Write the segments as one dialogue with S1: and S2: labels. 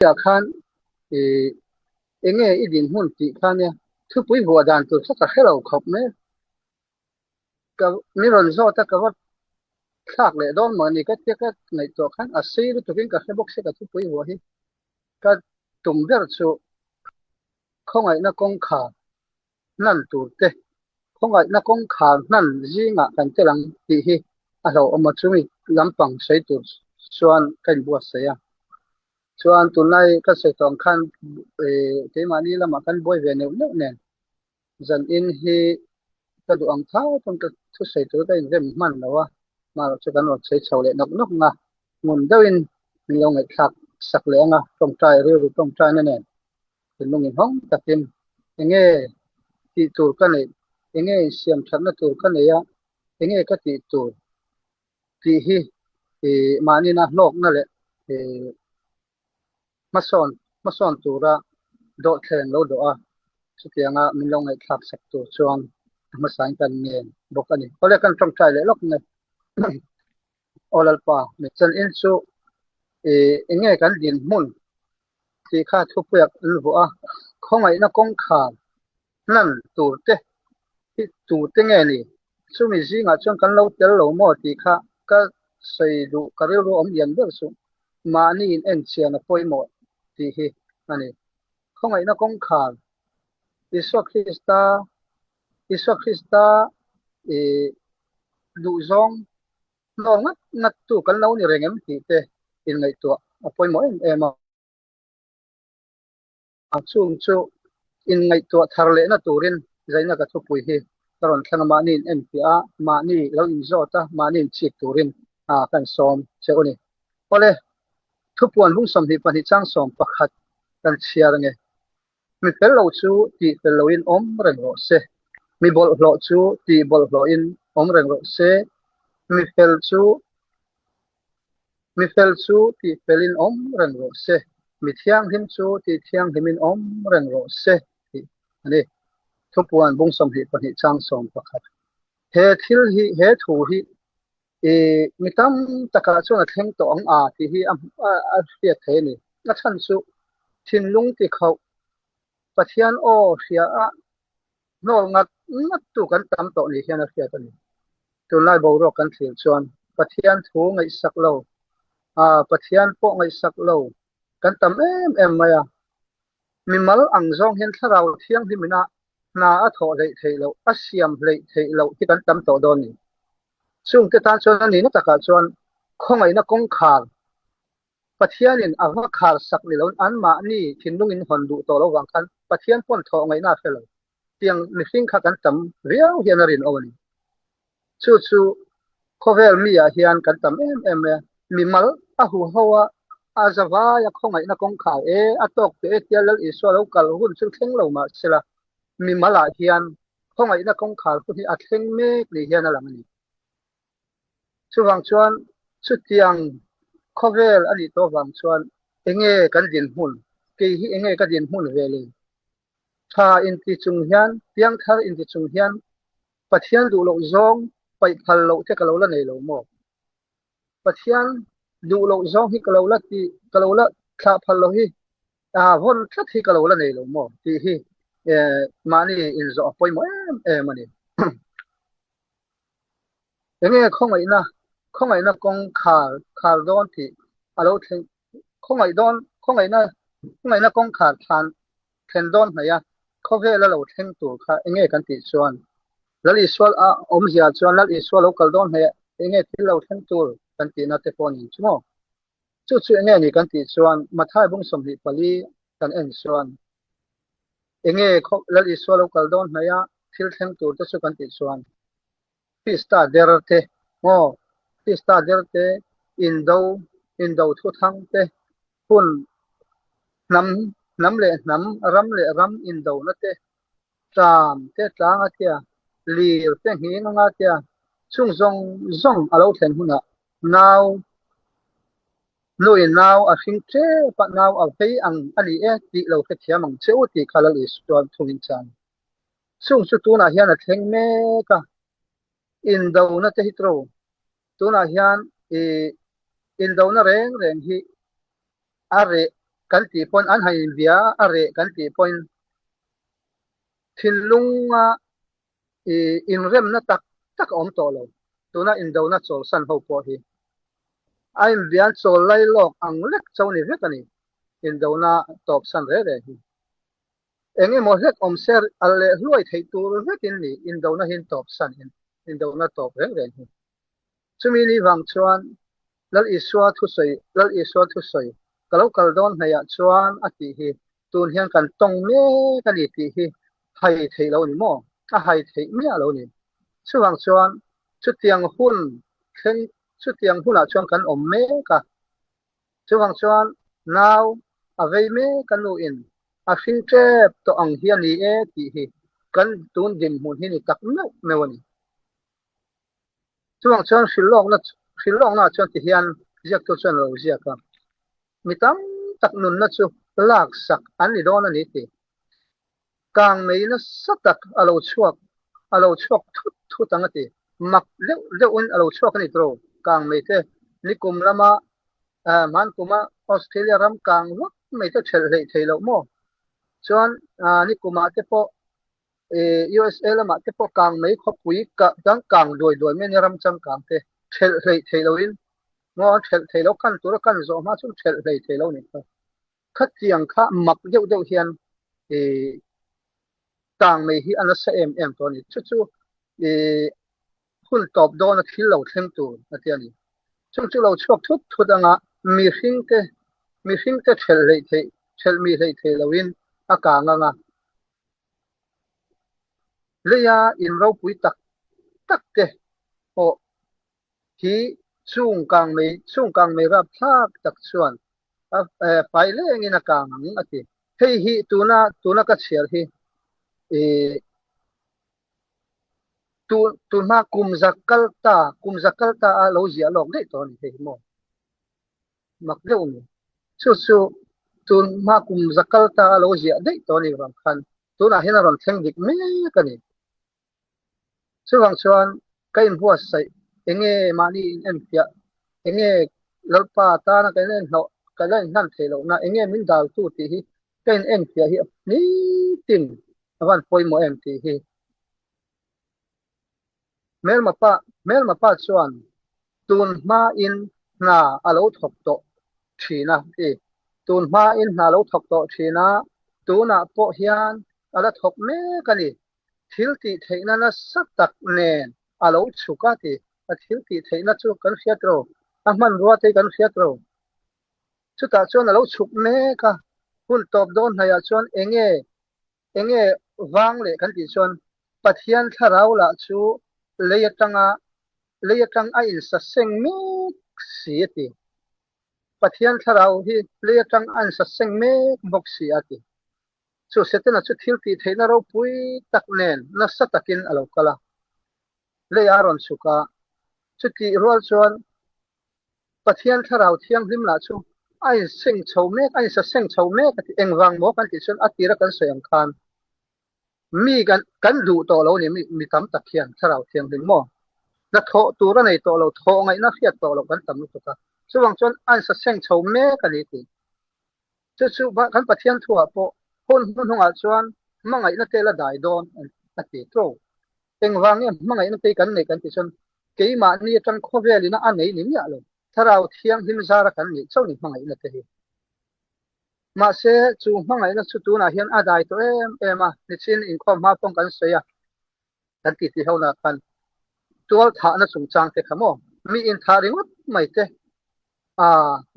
S1: Ah khan enge i dinhmun tih kha nia thupui vuah dan tur kha ka hre lo khawp mai a. Ka mi rawn zawt a ka va thlak leh dawn maw ni ka tia ka ngaihtuah khan a sei lutukin ka hre bawk sia ka thupui vuah hi ka tum ber chu khawngaihna kawngkhar hnan tur te khawngaihna kawngkhar hnan zingah kan tel ang tih hi a hlauhawm a, chumi lampang sawi tur chuan ka inbuatsaih a. Chuan tunlai ka sawi tawh ang khan keimahni lamah kan buai ve neuh neuh nen zan in hi ka duh ang thau pawn ka thusawi tur ka inrem hman lo a, amaherawhchu kan rawn sawi chho leh nawk nawk nga ngun deuhin min lo ngaihthlak sak leh ang a, tawngtai rilru tawngtaina nen thinlung inhawng takin enge tih tur ka neih, enge insiam thatna tur ka nei a, enge ka tih tur tih hi mahnina hlawkna leh hmasawn hmasawn tura dawhthleng lo dawh a, chutianga min lo ngaihthlak sak tur chuan a hmasain kan ngen bawk a ni. Awle kan tawngtai leh lawk mai. Aw Lalpa, chanchin chu enge kan dinhmun tih kha thupuiah an vuah a, khawngaihna kawngkhar hnan tur te hi tute nge ni? Chumi zingah chuan kan lo tel lo maw tih kha ka sawi duh ka rilru awm lian ber chu mahni in enchian a pawimawh tih hi a ni. Khawngaihna kawngkhar Isua Krista Isua Krista i duhzawng hnawl ngat ngat tu kan lo ni reng em tih te inngaihtuah a pawimawh em em a. Chung chu inngaihtuah thar lehna turin zaina ka thupui hi ka rawn thleng a, mahni in enfiah a, mahni lo inzawt a, mahni inchik turin kan sawm che u ni. Awle, thupuan bung 22 chang 11 kan chhiar ange. Mi fel lo chu tih fel loin awm reng rawh se, mi bawlhhlawh chu tih bawlhhlawhin awm reng rawh se, mi fel chu mi fel chu tih felin awm reng rawh se, mi thianghlim chu tih thianghlimin awm reng rawh se tih a ni. Thupuan bung 22 chang 11. He thil hi, he thu hi i mi tam takah chuan a thleng tawh ang a tih hi a a hriat thei a ni. A chhan chu thinlung tikhauh Pathian aw hria a hnawl ngat ngat tu kan tam tawh ni hian a hriat a ni. Tunlai boruak kan thlir chuan Pathian thu ngaihsak lo, Pathian pawh ngaihsak lo kan tam em em mai a. Mimal ang zawng hian thlarau thianghlim ina hna a thawh hleih theih loh, a siam hleih theih loh hi kan tam tawh dawn ni. Chungte tan chuan a nihna takah chuan khawngaihna kawngkhar Pathianin a va khar sak ni loin anmahni thinlungin hawn duh tawh lo vang khan Pathian pawn thawh ngaihna a hre lo. Tiang mihring kha kan tam riau hian a rinawm a ni. Chu chu khawvel mi ah hian kan tam em em mai a, mimal a huho a, a zavai a khawngaihna kawngkhar e, a tawk teh e tia Lal Isua lo kal hun chu thleng lo mah sela, mimal ah hian khawngaihna kawngkhar hun hi a thleng mek ni hian a lang a ni. Chuvang chuan chutiang khawvel a nih tawh vang chuan enge kan dinhmun, kei hi enge ka dinhmun ve le? Tha inti chung hian, piangthar inti chung hian Pathian duh loh zawng paih phal loh te ka lo la nei lo maw? Pathian duh loh zawng hi ka lo la ti, ka lo la thlah phal loh hi vawn tlat hi ka lo la nei lo maw tih hi mahni inzawh a pawimawh em em a ni. Enge khawngaihna, khawngaihna kawng khar khar dawn tih a lo thleng, khawngaih dawn, khawngaihna, khawngaihna kawng khar thlan thlen dawn hnaih a, khawvel a lo thleng tur kha enge kan tih chuan Lal Isua a awmzia chuan Lal Isua lo kal dawn hnaih a enge thil lo thleng tur kan tihna te pawh a ni chu maw? Chu chu enge ni kan tih chuan Mathai bung 24 kan en chuan enge Lal Isua lo kal dawn hnaih a thil thleng tur te chu kan tih chuan Krista der te maw Krista der te indo indo thuthang te hun hnam hnam leh hnam ram leh ram indona te tlam te tlang a tia lir te nghing anga tia chung zawng zawng a lo thlen hunah nau nuin nau a hring tep a nau a vei ang a ni e tih lo hrethiam ang che u tih kha Lal Isua thungin chan. Chung chu tunah hian a thleng mek a, indona te hi tro. Tunah hian i indona reng reng hi a reh. kan tih pawhin an han inbia a reh kan tih pawhin thinlunga inremna tak tak a awm tawh lo. Tuna indona chawlsan ho pawh hi a inbian chawl lai lawk ang lek cho ni vek a ni, indona tawpsan reh reh hi. Eng emaw hlek awm se al leh hluai theih tur vekin ni indona hi tawpsan in indona tawp reng reng hi. Chumi ni vang chuan Lal Isua thusawi Lal Isua thusawi ka lo kal dawn hnaihah chuan a tih hi tun hian kan tawng mek a ni tih hi hai theih lo ni maw? A hai theih miah lo ni. Chuvang chuan chutiang hun thleng chutiang hunah chuan kan awm mek a. Chuvang chuan nau a vei mek a nu in a hring tep tawh ang hi a ni e tih hi kan tun dinhmun hi ni tak meuh meuh a ni. Chuvang chuan hrilhlawkna hrilhlawknaah chuan tihian ziaktu chuan a lo ziak a, Mi tam tak nunna chu laksak an ni dawn a ni tih. Kang mei nasa tak a lo chhuak a lo chhuak thut thut ang a ti. Mak deuh deuhin a lo chhuak a ni tawh. Kang mei te nikum lama hman kuma Australia ram kang vak mai te ṭhelh hleih thei loh maw? Chuan nikumah te pawh USA lamah te pawh kang mai khawpui kang kang duai duai mai a nia ram changkang te ṭhelh hleih theih loin maw an ṭhelh thei lo kan tura kan zawh hma chuan ṭhelh hleih thei lo nih kha. Khatiang kha mak deuh deuh hian kang mai hi a nasa em em tawh a ni. Chu chu hun tawp dawna thil lo thleng tur a ti a ni. Chung chu lo chhuak thut thut anga mihringte mihringte ṭhelh hleih theih ṭhelh mi hleih theih loin a kang anga leia in ropui tak tak te pawh hi chung kang mei chung kang mei rapthlak tak chuan a fai lengin a kang ang a ti. Hei hi tuna tuna ka chhiar hi ih tun tunhma kum za kal ta kum za kal ta a lo ziah lawk daih tawh a ni hei hi maw. Mak deuh a ni. Chu chu tun hma kum za kal ta a lo ziah daih tawh a nih vang khan tunah hian a rawn thleng dik mek a ni. Chuvang chuan ka inbuatsaih enge mahni in enfiah enge Lalpa tana ka inenhlawh ka la inhlan theih lohna enge min daltu tih hi ka in enfiah hi nitin a van pawimawh em tih hi. Hmelma pa hmelma pa chuan tun hmain hna a lo thawk tawh thin a ti. Tun hmain hna a lo thawk tawh thin a, tunah pawh hian a la thawk mek a ni. Thil tih theihna nasa tak nen a lo chhuk a ti. A thil tih theihna chu kan hriat ro, a hmanrua te hi kan hriat ro. Chutah chuan a lo chhuk mek a, hun tawp dawn hnaihah chuan enge Enge vang leh kan tih chuan Pathian thlarau lah chu lei atanga lei atang a insaseng mek si a ti. Pathian thlarau hi lei atang a insaseng mek bawk si a ti. Chu Setana chu thil tih theihna ropui tak nen nasa takin a lo kal a, lei a rawn chhuk a. Chutih rual chuan Pathian Thlarau Thianghlim lah chu a inseng chho mek, a insaseng chho mek a ti. Engvang maw kan tih chuan a tira kan sawi ang khan mi kan kan duh tawh lo ni mi mi tam tak hian Thlarau Thianghlim maw hna thawh tur a nei tawh lo, thawh ngaihna hriat tawh loh kan tam lutuk a. Chuvang chuan a insaseng chho mek a ni tih. Chu chu kan Pathian thuah pawh hun hnuhnungah chuan hmangaihna te la dai dawn a ti tro. Engvang nge hmangaihna te hi kan neih kan tih chuan keimahni atang khawvel ina a nei ni miah lo. Thlarau Thianghlim zara kan neih chauh ni hmangaihna te hi. Mahse chu hmangaihna chu tunah hian a dai tawh em em a, nichin inkhawm hma pawh kan sawi a, kan titi ho na khan tual thahna chungchang te kha maw mi inthah ringawt mai te a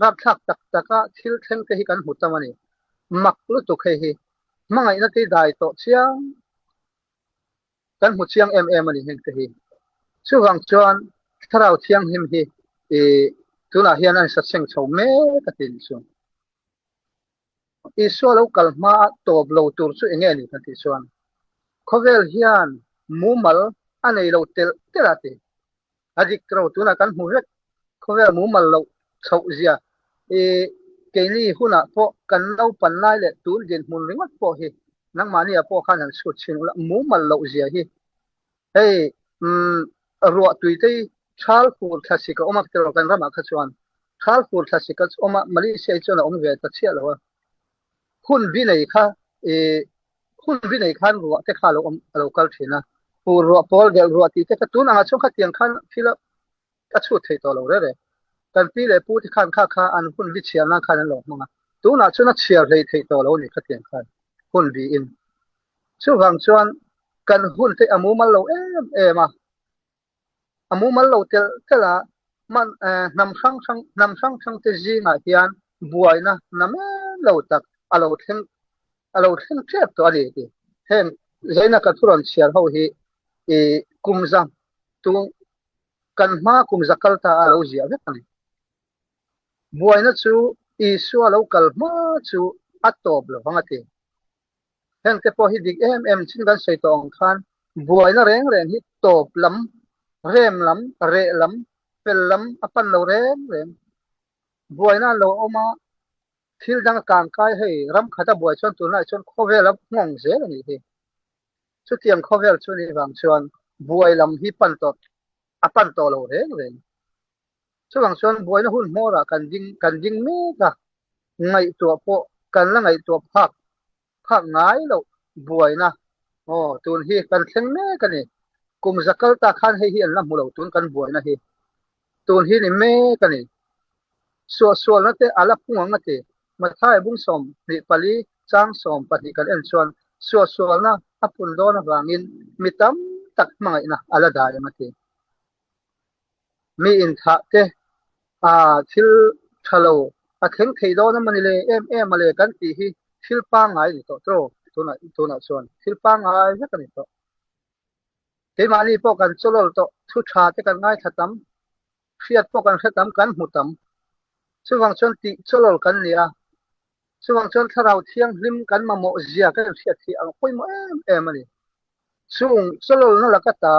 S1: rapthlak tak taka thil thleng te hi kan hmu tam a ni. Mak lutuk hei hi hmangaihna te dai tawh chiang kan hmu chiang em em a ni heng te hi. Chuvang chuan Thlarau Thianghlim hi ih tunah hian a insaseng chho mek a ti nih chu. Isua lo kal hma a tawp lo tur chu enge a ni kan tih chuan khawvel hian mumal a nei lo telh telh a ti. A dik ro tunah kan hmu vek khawvel mumal loh chhoh zia i keini hunah pawh kan naupan lai leh tun dinhmun ringawt pawh hi nangmahni ah pawh khan han chhut chhin ula mumal loh zia hi hei umm ruah tui te hi thal fur thla sik a awm a tiraw kan ramah kha chuan thal fur thla sik a awm a Malaysia hi chuan a awm ve ta chiah lo a. Hun bi nei kha i hun bi nei khan ruah te kha a lo awm a lo kal thin a. Fur ruah pawl delh ruah tih te kha tun angah chuan khatiang khan thil a a chhut thei tawh lo reh reh. Kan pi leh pu te khan kha kha an hun bi chhiar nan khan an lo hmang a. Tunah chuan a chhiar hlei theih tawh lo a ni khatiang khan hun biin. Chuvang chuan kan hun te a mumal lo em em a. A mumal lo telh telh a, hman hnam hrang hrang hnam hrang hrang te zingah hian buaina namen lo tak a lo thleng a lo thleng tep tawh a ni tih heng zaina ka thu rawn chhiar ho hi i kum za tung kan hma kum za kal ta a lo ziah vek a ni. Buaina chu Isua lo kal hma chu a tawp lo vang a ti. Heng te pawh hi dik em em chin kan sawi tawh ang khan buaina reng reng hi tawp lam, rem lam, reh lam, fel lam a pan lo reng reng. Buaina an lo awm a, thil dang a kang kai hei ram khat a buai chuan tunlai chuan khawvel a nghawng zel a nih hi. Chutiang khawvel chu nih vang chuan buai lam hi pan tawh a pan tawh lo reng reng. Chuvang chuan buaina hun hmawrah kan ding kan ding mek a, ngaihtuah pawh kan la ngaihtuah phak phak ngai loh buaina aw tun hi kan thleng mek a ni. Kum za kal ta khan hei hi an la hmu lo tun kan buaina hi tun hi ni mek a ni. Suahsualna te a la phung ang a ti. Mathai bung 24 chang 12 kan en chuan suahsualna a pun dawn avangin mi tam tak hmangaihna a la dai ang a ti. Mi inthah te ah thil tha lo a thleng thei dawn a mawni le em em a le kan tih hi thil pangngai a ni tawh tawh tunah tunah chuan thil pangngai vek a ni tawh. Keimahni pawh kan chawlawl tawh thu tha te kan ngaithla tam, hriat pawh kan hre tam kan hmu tam. Chuvang chuan tih chawlawl kan ni a, chuvang chuan thlarau thianghlim kan mamawh zia kan hriat hi a pawimawh em em a ni. Chung chawlawlna laka ta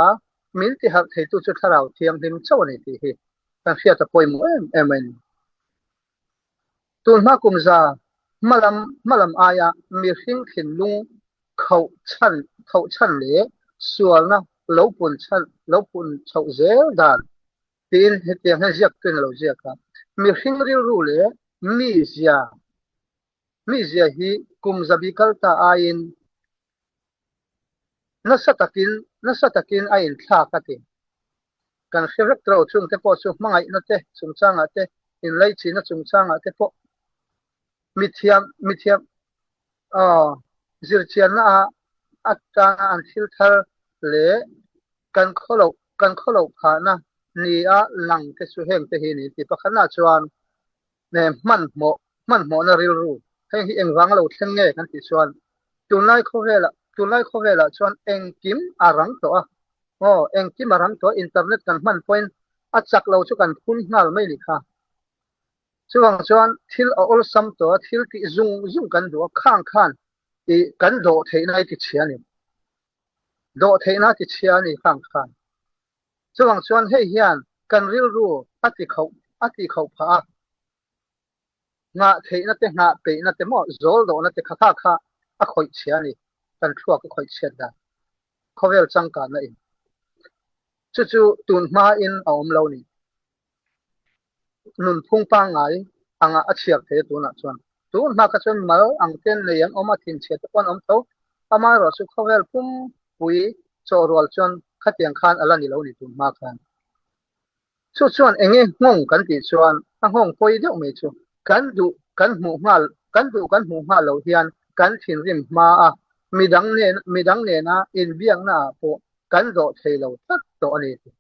S1: min tiharh theitu chu Thlarau Thianghlim chauh a ni tih hi kan hriat a pawimawh em em a ni. Tunhma kum za hmalam hmalam aia mihring thinlung khauh chhan khauh chhan leh sualna lo pun chhan lo pun chhoh zel dan tiin hetiang hian ziaktuin a lo ziak a, Mihring rilru leh mizia mizia hi kum zabi kal ta aiin Nasa takin, nasa takin a inthlak a ti. Kan hre vek tawh chungte pawh chu hmangaihna te chungchangah te, inlaichinna chungchangah te pawh mithiam, mithiam, aw, zirchianna a atanga an thil thar leh kan khawloh, kan khawloh phahna nia lang te chu heng te hi a ni ti. Pakhatna chuan hmanhmawh, hmanhmawhna rilru heng hi engvang a lo thleng nge kan tih chuan tunlai khawvelah, tunlai khawvelah chuan engkim a rang tawh a, aw engkim a rang tawh a, internet kan hman pawhin a chak lo chu kan phun nghal mai ni kha. Chuvang chuan thil a awlsam tawh a, thil tih zung zung kan duh a, khang khan ih kan dawh theihna hi tichhia a ni. Dawh theihna tichhia a ni khang khan. Chuvang chuan hei hian kan rilru a ti khauh a tih khauh phah a, nghah theihna te, nghah peihna te maw zawl dawhna te kha kha kha a khawih chhia a ni, kan thluak a khawih chhiat dan khawvel changkanna in chu chu tun hma in a awm lo ni. Nunphung pangngai anga a chhiar thei a tunah chuan. Tun hma kha chuan mal ang ten nei an awm a, thinchhia te pawh an awm tho. Amaherawhchu khawvel pumpui chawhrual chuan khatiang khan a la ni lo ni tun hma khan. Chu chuan enge nghawng kan tih chuan a nghawng pawi deuh mai chu kan duh kan hmuh nghal kan duh kan hmuh nghal loh hian kan thinrim hma a, midang nen midang nena inbiakna ah pawh kan dawh thei lo tlat tawh a ni tih.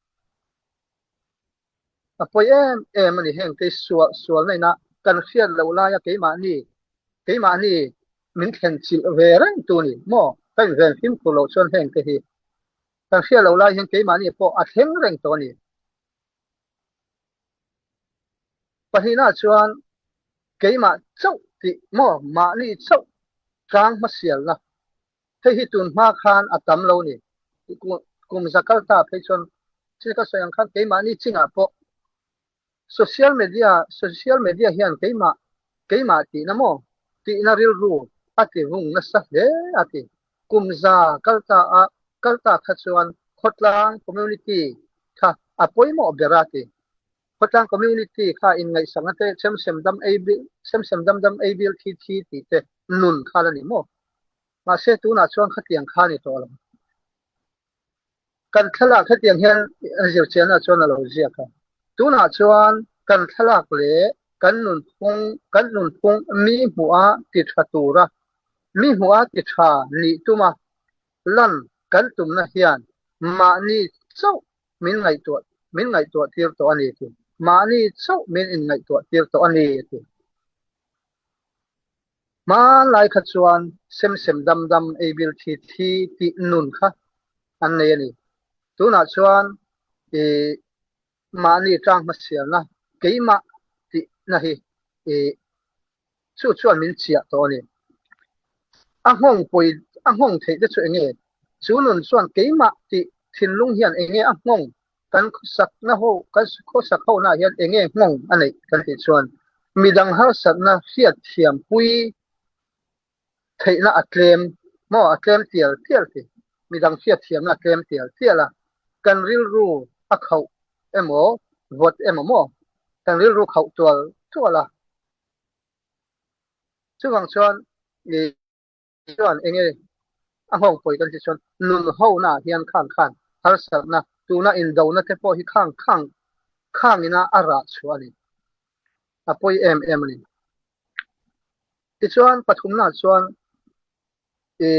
S1: A pawi em em a ni heng kei sual sualna ina kan hriat loh laia keimahni keimahni min thlen chilh ve reng tu ni maw ka inven fimkhur loh chuan heng te hi kan hriat loh lai hian keimahni pawh a thleng reng tawh a ni. Pahnihna chuan keimah chauh tih maw mahni chauh tlang hmasialna Hei hi tun hma khan a tam lo ni. Kum za kal ta phei chuan thil ka sawi ang khan keimahni chingah pawh social media social media hian keimah keimah tihna maw tihna rilru a ti vung nasa hle a ti. Kum za kal ta a kal ta kha chuan khawtlang community kha a pawimawh ber a ti. Khawtlang community kha inngaihsakna te chemsem dam ei bil chemsem dam dam ei bil thi thi tih te. Nun kha la ni maw? Mahse tunah chuan khatiang kha a ni tawh lo. Kan thlalak hetiang hian zirchianna chuan a lo ziak a. Tunah chuan kan thlalak leh kan nunphung kan nunphung mi hmuha ti tha tura mi hmuha ti tha nih tuma lan kan tumna hian mahni chauh min ngaihtuah min ngaihtuah tir tawh a ni ti. Mahni chauh min inngaihtuah tir tawh a ni ti. Hmanlai kha chuan sem sem dam dam ei bil thi thi tih nun kha an nei a ni. Tunah chuan i mahni tang hmasialna keimah tihna hi i chu chuan min chiah tawh a ni. A nghawng pawi a nghawng theih te chu enge? Chu nun chuan keimah tih thinlung hian enge a nghawng Kan khawsakna ho, kan khawsak hona hian eng nge nghawng a neih kan tih chuan midang harsatna hriatthiam pui theihna a tlem maw, a tlem tial tial ti. Midang hriatthiamna a tlem tial tial a, kan rilru a khauh emaw, vawt emaw maw, kan rilru khauh tual tual a. Chuvang chuan i. Chuan enge a nghawng pawi kan tih chuan nun hona hian khang khan harsatna tuna indona te pawh hi khang khang khangina a rah chhuah a ni. A pawi em em a ni. Tichuan pathumna chuan i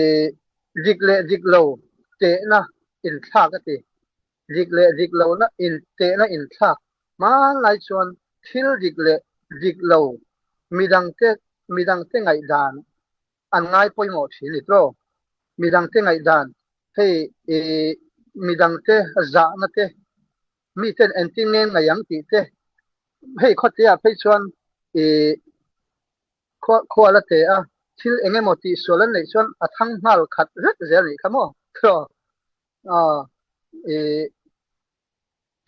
S1: dik leh dik lo tehna inthlak a ti. Dik leh dik lohna intehna inthlak hmanlai chuan thil dik leh dik lo midangte midangte ngaihdan an ngai pawimawh thin ni tlaw. Midangte ngaihdan hei i midangte zahna te miten engtin nge ngaih ang tih te hei khawteah phei chuan i khua khua la te a thil eng emaw tihsual an neih chuan a thang nghal khat vek zel a nih kha maw tlaw. I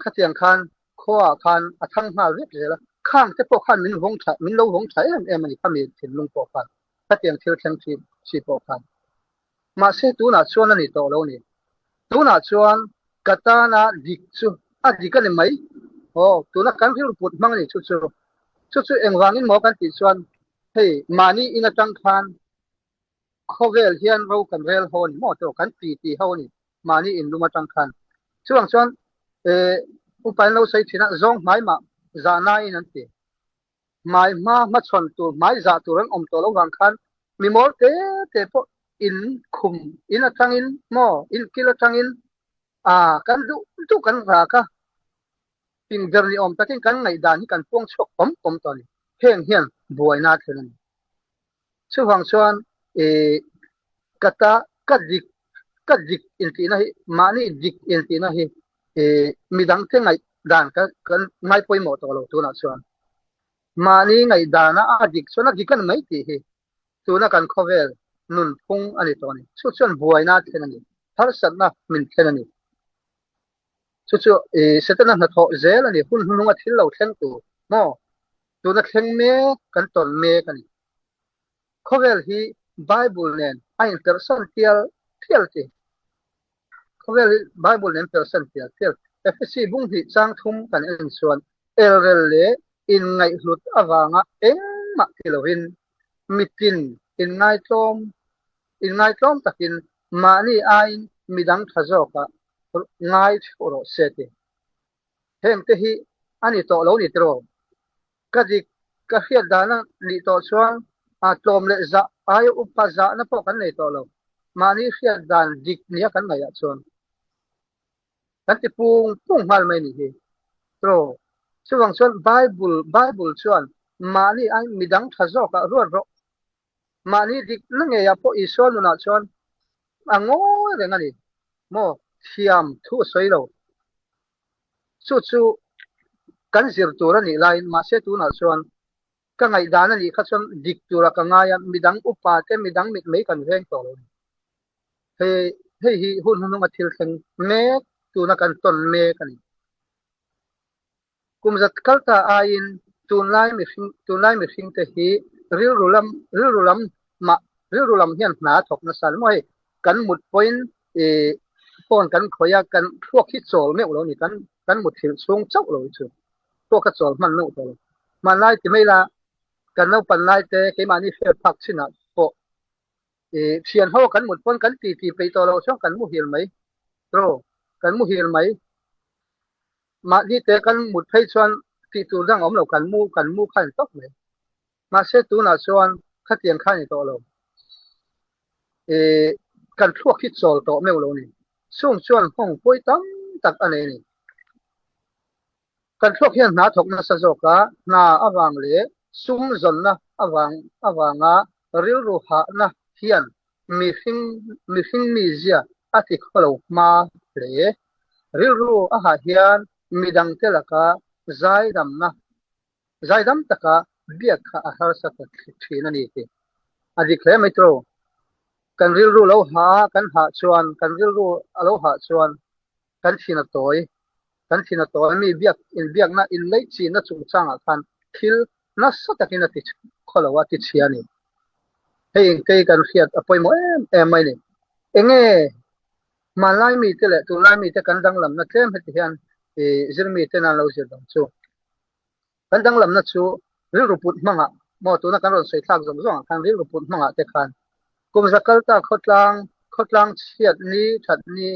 S1: khatiang khan khuaah khan a thang nghal vek zel a, khang te pawh khan min vawng tha, min lo vawng tha em em a ni khami thinlung pawh khan, khatiang thil thleng thi chi pawh khan. Mahse tunah chuan a ni tawh lo ni. Tunah chuan ka tana dik chu a dik a ni mai. Aw, tuna kan rilru put hmang a ni chu chu. Chu chu engvangin maw kan tih chuan hei mahni in atang khan Khawvel hian ro kan rel ho a ni maw tawh kan ti ti ho a ni mahni inlum atang khan. Chuvang chuan eh upa in lo sawi thin a zawng hmai mah zahna in an ti. Hmai hma hmachhawn tur hmai zah tur an awm tawh lo vang khan mi mawl te te pawh in khum in atangin maw in kil atangin ah kan duh duh kan rak a. Pingber ni awm takin kan ngaihdan hi kan puang chhuak pawm pawm tawh a ni. Heng hian buaina a thlen a ni. Chuvang chuan i ka ta ka dik ka dik intihna hi mahni dik intihna hi i midangte ngaihdan ka kan ngai pawimawh tawh lo tunah chuan mahni ngaihdana a dik chuan a dik a ni mai tih hi tuna kan khawvel nunphung a ni tawh a ni. Chu chuan buaina a thlen a ni, harsatna min thlen a ni. Chu chu i Setana hnathawh zel a ni, hun hnuhnunga thil lo thleng tur maw? Tuna thleng mek kan tawn mek a ni. Khawvel hi Bible nen a inperhsan tial tial ti. Khawvel hi Bible nen perhsan tial tial. Efesi bung hnih chang thum kan en chuan elrel leh inngaihhlut avanga engmah ti lovin mitin inngaitlawm inngaitlawm takin mahni aiin midang tha zawkah ngai theuh rawh se ti. Heng te hi a ni tawh lo ni tiraw? Ka dik, ka hriat dana nih tawh chuan a tlawm leh zah aia upa zahna pawh kan nei tawh lo. Mahni hriat dan dik nia kan ngaihah chuan kan ti pung pung nghal mai nih hi tiraw? Chuvang chuan Bible, Bible chuan mahni ai midang tha zawkah ruat rawh. Mahni dikna ngeiah pawh Isua nunah chuan a ngawi reng a ni maw? Thiam thu a sawi lo. Chu chu kan zir tur a nih laiin mahse tunah chuan ka ngaihdan a nih kha chuan dik tura ka ngai a, midang upa te midang mitmei kan veng tawh lo a ni. Hei hei hi hun hnuhnunga thil thleng mek tuna kan tawn mek a ni. Kum zat kal ta aiin tunlai mihring tunlai mihringte hi rilru lam rilru lam mah rilru lam hian hna a thawk nasa maw hei kan mut pawhin ih phone kan khawih a kan thluak hi chawl meuh lo a ni kan kan mutthilh chhung chauh lo hi chu thluak a chawl hman meuh tawh lo. Hmanlai ti mai la kan naupan lai te keimahni hriat phak chinah pawh. I thian ho kan mut pawn kan ti ti peih tawh loh chuan kan muhil mai tiraw? Kan muhil mai. Mahni te kan mut phei chuan tih tur dang a awm lo, kan mu kan mu kha a ni tawp mai. Mahse tunah chuan khatiang kha a ni tawh lo. I kan thluak hi chawl tawh meuh lo a ni. Chung chuan nghawng pawi tam tak a nei a ni. Kan thluak hian hna thawk nasa zawk a, hna avang leh sum zawnna avang avanga rilru hahna hian mihring mihring mizia a ti khawlo hma hle. Rilru a hah hian midangte laka zaidamna zaidam taka biak kha a harsa ta thin a ni tih a dik hle mai tawh. Kan rilru lo hah a, kan hah chuan kan rilru a lo hah chuan kan thin a tawi, kan thin a tawi mi biak inbiakna inleih chinna chungchangah khan thil nasa takin a ti khaw lo a, ti chhia a ni. Hei engkei kan hriat a pawimawh em em mai a ni. Enge hmanlai mite leh tunlai mite kan danglamna tlem heti hian zirmite nan lo zir dang chu. Kan danglamna chu rilru put hmangah maw tuna kan rawn sawi thlak zawng zawngah khan rilru put hmangah te khan kum za kal ta khawtlang khawtlang chhiat ni that ni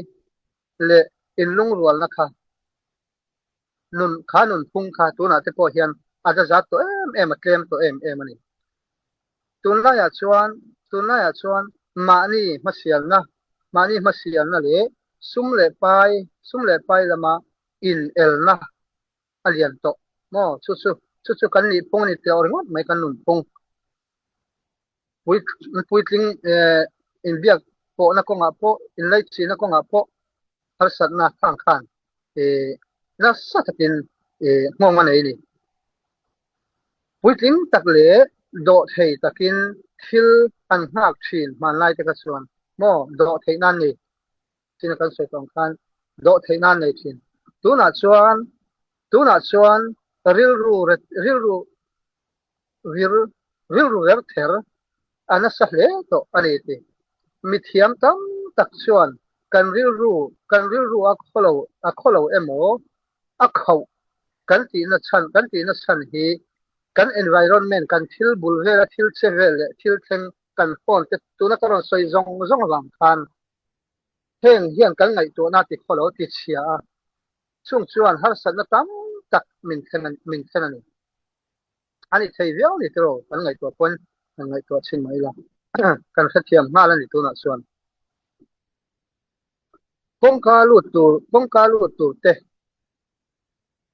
S1: leh inlungrualna kha nun kha nunphung kha tunah te pawh hian a zazat tawh em em a tlem tawh em em a ni. Tunlaiah chuan tunlaiah chuan mahni hmasialna mahni hmasialna leh sum leh pai sum leh pai lama inelna a lian tawh maw? Chu chu chu chu kan nih phung a ni teh ringawt mai kan nun phung. Pui puitling eh inbiak pawhna kawngah pawh inlaihchihna kawngah pawh harsatna khang khan eh nasa takin eh nghawng a nei a ni. Puitling tak leh dawhthei takin thil an nghak thin hmanlai te kha chuan maw dawhtheih nan ni. China kan sawi tawh ang khan dawh theih nan nei thin. Tunah chuan tunah chuan rilru rilru vir rilru ver ther a nasa hle tawh a ni ti. Mithiam tam tak chuan kan rilru kan rilru a khawlo a khawlo emaw a khauh kan tihna chhan kan tihna chhan hi kan environment kan thil bul vela thil che vel leh thil thleng kan phone te tuna ka rawn sawi zawng zawng avang khan Heng hian kan ngaihtuahna ti khaw lo ti chhia a, chung chuan harsatna tam tak min thlen min thlen a ni. A ni thei viau ni tiraw kan ngaihtuah pawn kan ngaihtuah chhin mai la, kan hrethiam nghal a ni tunah chuan. Kawngka lut tur kawngka lut tur te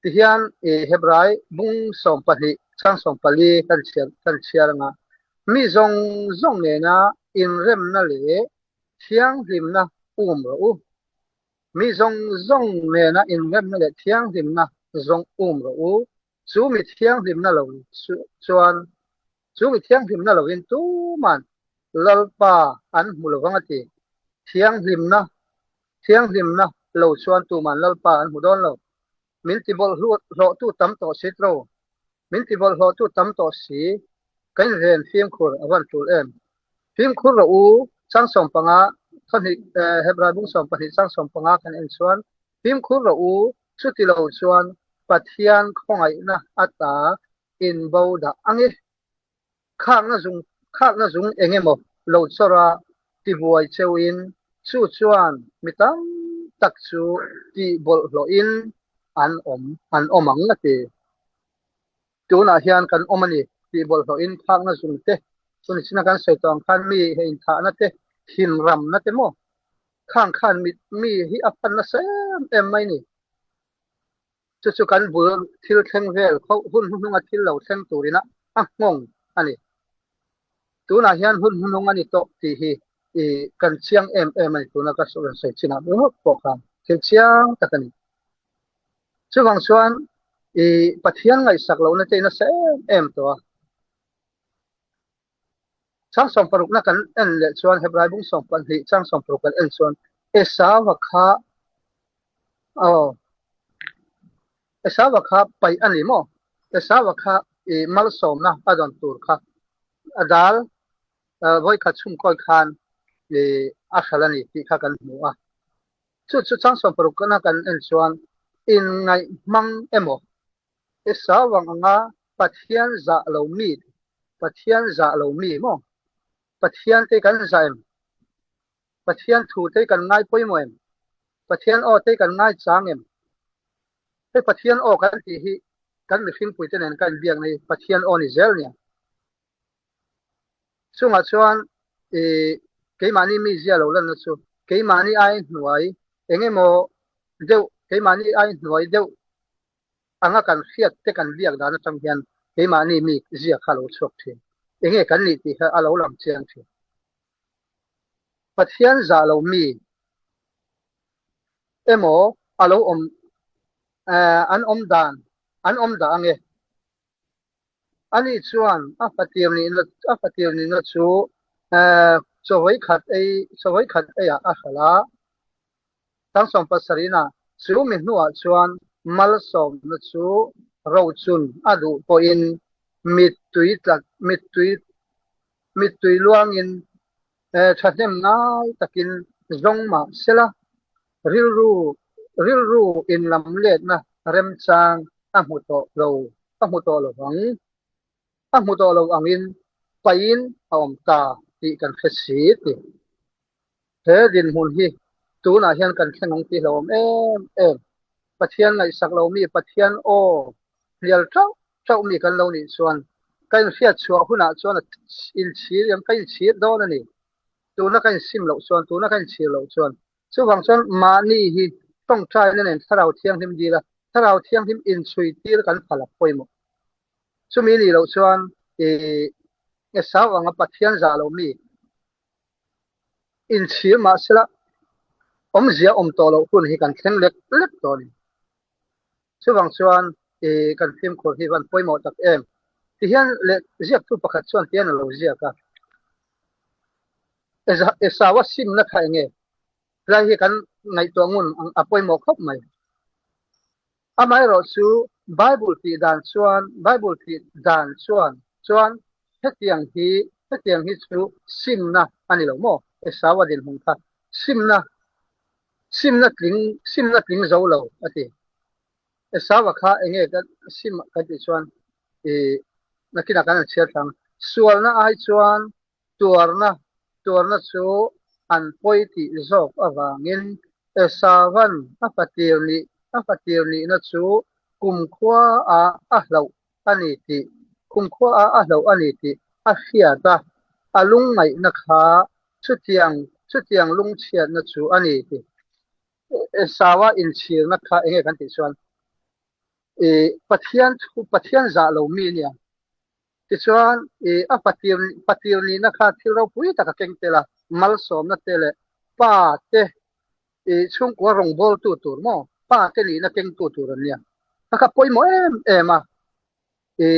S1: Tihian i Hebrai bung 12 chang 14 kan chhiar kan chhiar anga, Mi zawng zawng nena inremna leh thianghlimna um rawh u. Mi zawng zawng nena inremna leh thianghlimna zawng um rawh u. Chu mi thianghlimna lo chuan chu mi thianghlimna lovin tuman Lalpa an hmu lovang a ti. Thianghlimna thianghlimna lo chuan tuman Lalpa an hmu dawn lo. Min ti bawlhhlawhtu tam tawh si tro. Min ti bawlhhlawhtu tam tawh si. Ka inven fimkhur a van tul em. Fimkhur rawh u, chang 15, thawhnih, Hebrai bung 12 chang 15 kan en chuan Fimkhur rawh u, chuti lo chuan Pathian khawngaihna ata inbo dah ang e. Khakna zung khakna zung eng emaw lo chawrh a tibuai cheuhin chu chuan mi tam tak chu tih bawlhhlawhin an awm an awm ang a ti. Tunah hian kan awm a ni tih bawlhhlawhin khakna zung te chuni china kan sawi tawh ang khan mi he inthahna te thinramna te maw khang khan mi mi hi a fan nasa em em mai ni. Chu chu kan bul thil thleng vel kho hun hnuhnunga thil lo thleng turin a a nghawng a ni. Tunah hian hun hnuhnung a ni tawh tih hi i kan chiang em em a ni. Tuna ka rawn sawi chinah ringawt pawh khan thil chiang tak a ni. Chuvang chuan i Pathian ngaihsak lohna te i nasa em em tawh a. Chang sawmparukna kan en leh chuan Hebrai bung 12 chang 16 kan en chuan Esauva kha aw Esauva kha paih a ni maw? Esauva kha i malsawmna a dawn tur kha a dal vawikhat chhungkawi khan i a hral a ni tih kha kan hmu a. Chu chu chang 16 na kan en chuan inngaih hmang emaw Esau ang anga Pathian zah lo mi, Pathian zah lo mi maw? Pathian te kan zah em? Pathian thu te kan ngai pawimawh em? Pathian aw te kan ngai chang em? Hei Pathian aw kan tih hi kan mihringpui te nen kan inbiakna hi Pathian aw ni zel nia. Chungah chuan i keimahni mizia lo lanna chu keimahni ai hnuai eng emaw deuh keimahni ai hnuai deuh anga kan hriat te kan biak dan atang hian keimahni mi zia kha a lo chhuak thin. Enge kan nih tih kha a lo lang chiang thin. Pathian zah lo mi emaw a lo awm an awm dan an awm dah ange. Ani chuan a fatir nihna a fatir nihna chu chawhawih khat ei chawhawih khat eiah a hralh a. Tangsawm pasarihna chu mi hnuah chuan malsawmna chu rochun a duh pawhin mittui tla mittui mittui luangin thahnem ngai takin zawng mah sela rilru rilru inlamletna remchang a hmu tawh lo a hmu tawh lo ang. A hmu tawh lo angin paihin a awm ta tih kan hre si ti. He dinhmun hi tunah hian kan thleng ang tih hlauhawm em em. Pathian ngaihsak lo mi Pathian aw hnial tauh tauh mi kan lo nih chuan ka inhriat chhuah hunah chuan a inchhir em ka inchhir dawn a ni. Tuna ka insim loh chuan tuna ka inchhir loh chuan chuvang chuan mahni hi tawngtaina nen Thlarau Thianghlim dila Thlarau Thianghlim inchhui tir kan phal a pawimawh. Chumi nih loh chuan i Esau anga Pathian zah lo mi inchhir mahsela awmzia awm tawh loh hun hi kan thleng lek lek tawh a ni. Chuvang chuan i kan fimkhur hi van pawimawh tak em. Tihian leh ziaktu pakhat chuan tihian a lo ziak a, Esau-a simna kha enge? Helai hi kan ngaihtuah ngun a pawimawh khawp mai. Amaherawhchu, Bible tih dan chuan, Bible tih dan chuan, chuan hetiang hi, hetiang hi chu simna a ni lo maw? Esau-a dinhmun kha simna, simna tling, simna tling zo lo a ti. Esau-a kha eng nge kan sim kan tih chuan i nakinah kan han chhiar thlang. Sualna ai chuan Tuarna, Tuarna chu an pawi tih zawk avangin Esavan a fatir nih a fatir nihna chu kumkhua ah a hlauh a ni tih kumkhua ah a hlauh a ni tih a hriat a, a lungngaihna kha chutiang chutiang lungchhiatna chu a ni tih Esaua inchhirna kha enge kan tih chuan i Pathian thu Pathian zah lo mi ania. Tichuan, i a patir patir nihna kha thil ropui tak a keng tel a, malsawmna te leh pa te i chhungkua rawngbawltu tur maw, pa te nihna kengtu tur an nia. Kha kha pawimawh em em a, i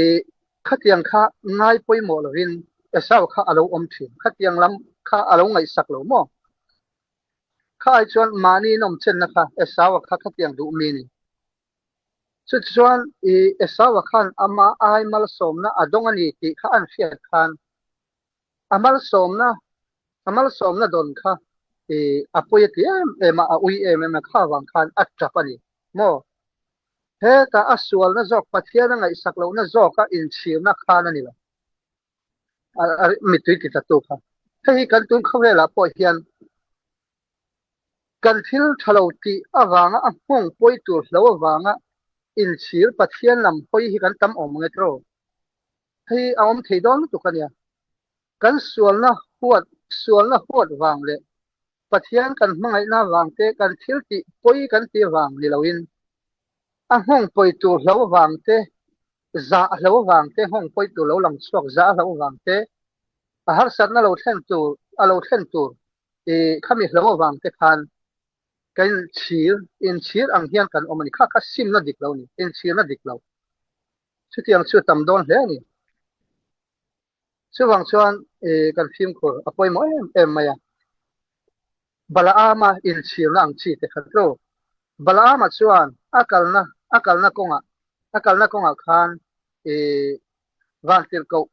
S1: khatiang kha ngai pawimawh lovin Esau kha a lo awm thin, khatiang lam kha a lo ngaihsak lo maw. Kha ai chuan mahni inawm chenna kha Esau-a kha khatiang duh mi ni. Chutichuan, i Esau-a khan ama ai malsawmna a dawng a ni tih kha an hriat khan, a malsawmna, a malsawmna dawn kha i a pawi a ti em em a, a ui em em a, kha vang khan a tap a ni maw? Heta a sualna zawk, Pathian a ngaihsak lohna zawka inchhirna khan a ni lo. A mittui titatu kha. Hei hi kan tun khawvelah pawh hian Kan thil tha lo tih avanga a nghawng pawi tur hlo avanga inchhir Pathian lam hawi hi kan tam awm ang e tiraw? Hei a awm thei dawn lutuk a nia. Kan sualna huat sualna huat vang leh Pathian kan hmangaihna vang te kan thil tih pawi kan tih vang ni loin a nghawng pawi tur hlo vang te zah hlo vang te nghawng pawi tur lo lang chhuak zah hlo vang te a harsatna lo thlen tur a lo thlen tur I khami hlo avang te khan ka inchhir, inchhir ang hian kan awm a ni. Kha kha simna dik lo a ni, inchhirna dik lo. Chutiang chu tam dawn hle a ni. Chuvang chuan i kan fimkhur a pawimawh em em mai a. Balaama inchhirna ang chi te kha chu. Balaama chuan a kalna a kalna kawngah a kalna kawngah khan i vantirhkoh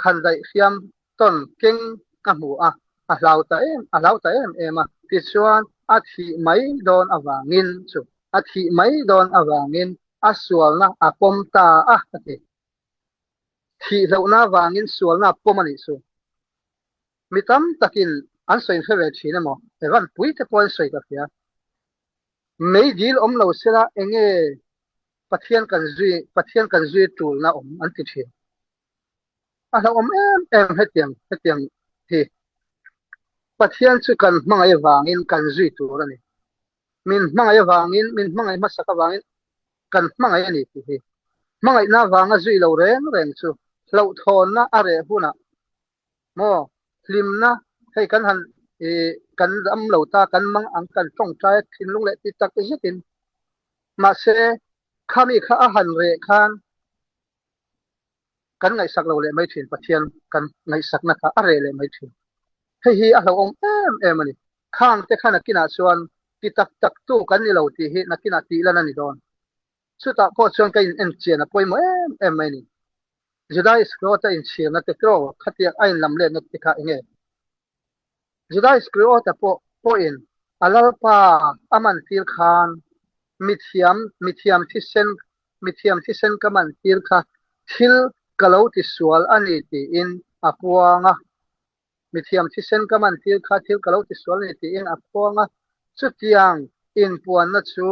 S1: khandaih hriam tawn keng a hmu a, a hlau ta em a hlau ta em em a. Tichuan, a thih mai dawn avangin chu a thih mai dawn avangin a sualna a pawm ta a, a ti. Thih hlauhna avangin sualna a pawm a nih chu. Mi tam takin an sawi hre ve thin emaw, Evan pui te pawh an sawi ka hria. Meidil awm lo sela enge Pathian kan zui Pathian kan zui tulna awm an ti thin. A hlauhawm em em hetiang hetiang hi. Pathian chu kan hmangaih avangin kan zui tur a ni. Min hmangaih avangin, min hmangaih hmasak avangin kan hmangaih a ni tih hi. Hmangaihna avanga zui lo reng reng chu hlauhthawnna a reh hunah maw hlimna hei kan han ih kan dam lo ta kan mang ang kan tawngtai a thinlung leh ti tak zetin mahse khami kha a han reh khan kan ngaihsak lo leh mai thin Pathian kan ngaihsakna kha a reh leh mai thin. Hei hi a hlauhawm em em a ni. Khang te kha nakinah chuan ti tak tak tu kan ni lo tih hi nakinah tih lan a ni dawn. Chutah pawh chuan ka in en chian a pawimawh em em mai a ni. Juda Iskariota inchhirna te tiraw khatiang a inlam letna te kha enge? Juda Iskariota pawh pawhin a Lalpa a mantir khan mithiam mithiam thisen mithiam thisen ka mantir kha thil ka lo tisual a ni tiin a puang a. Mithiam thisen ka mantir kha thil ka lo tisual a ni tiin a puang a. Chutiang inpuanna chu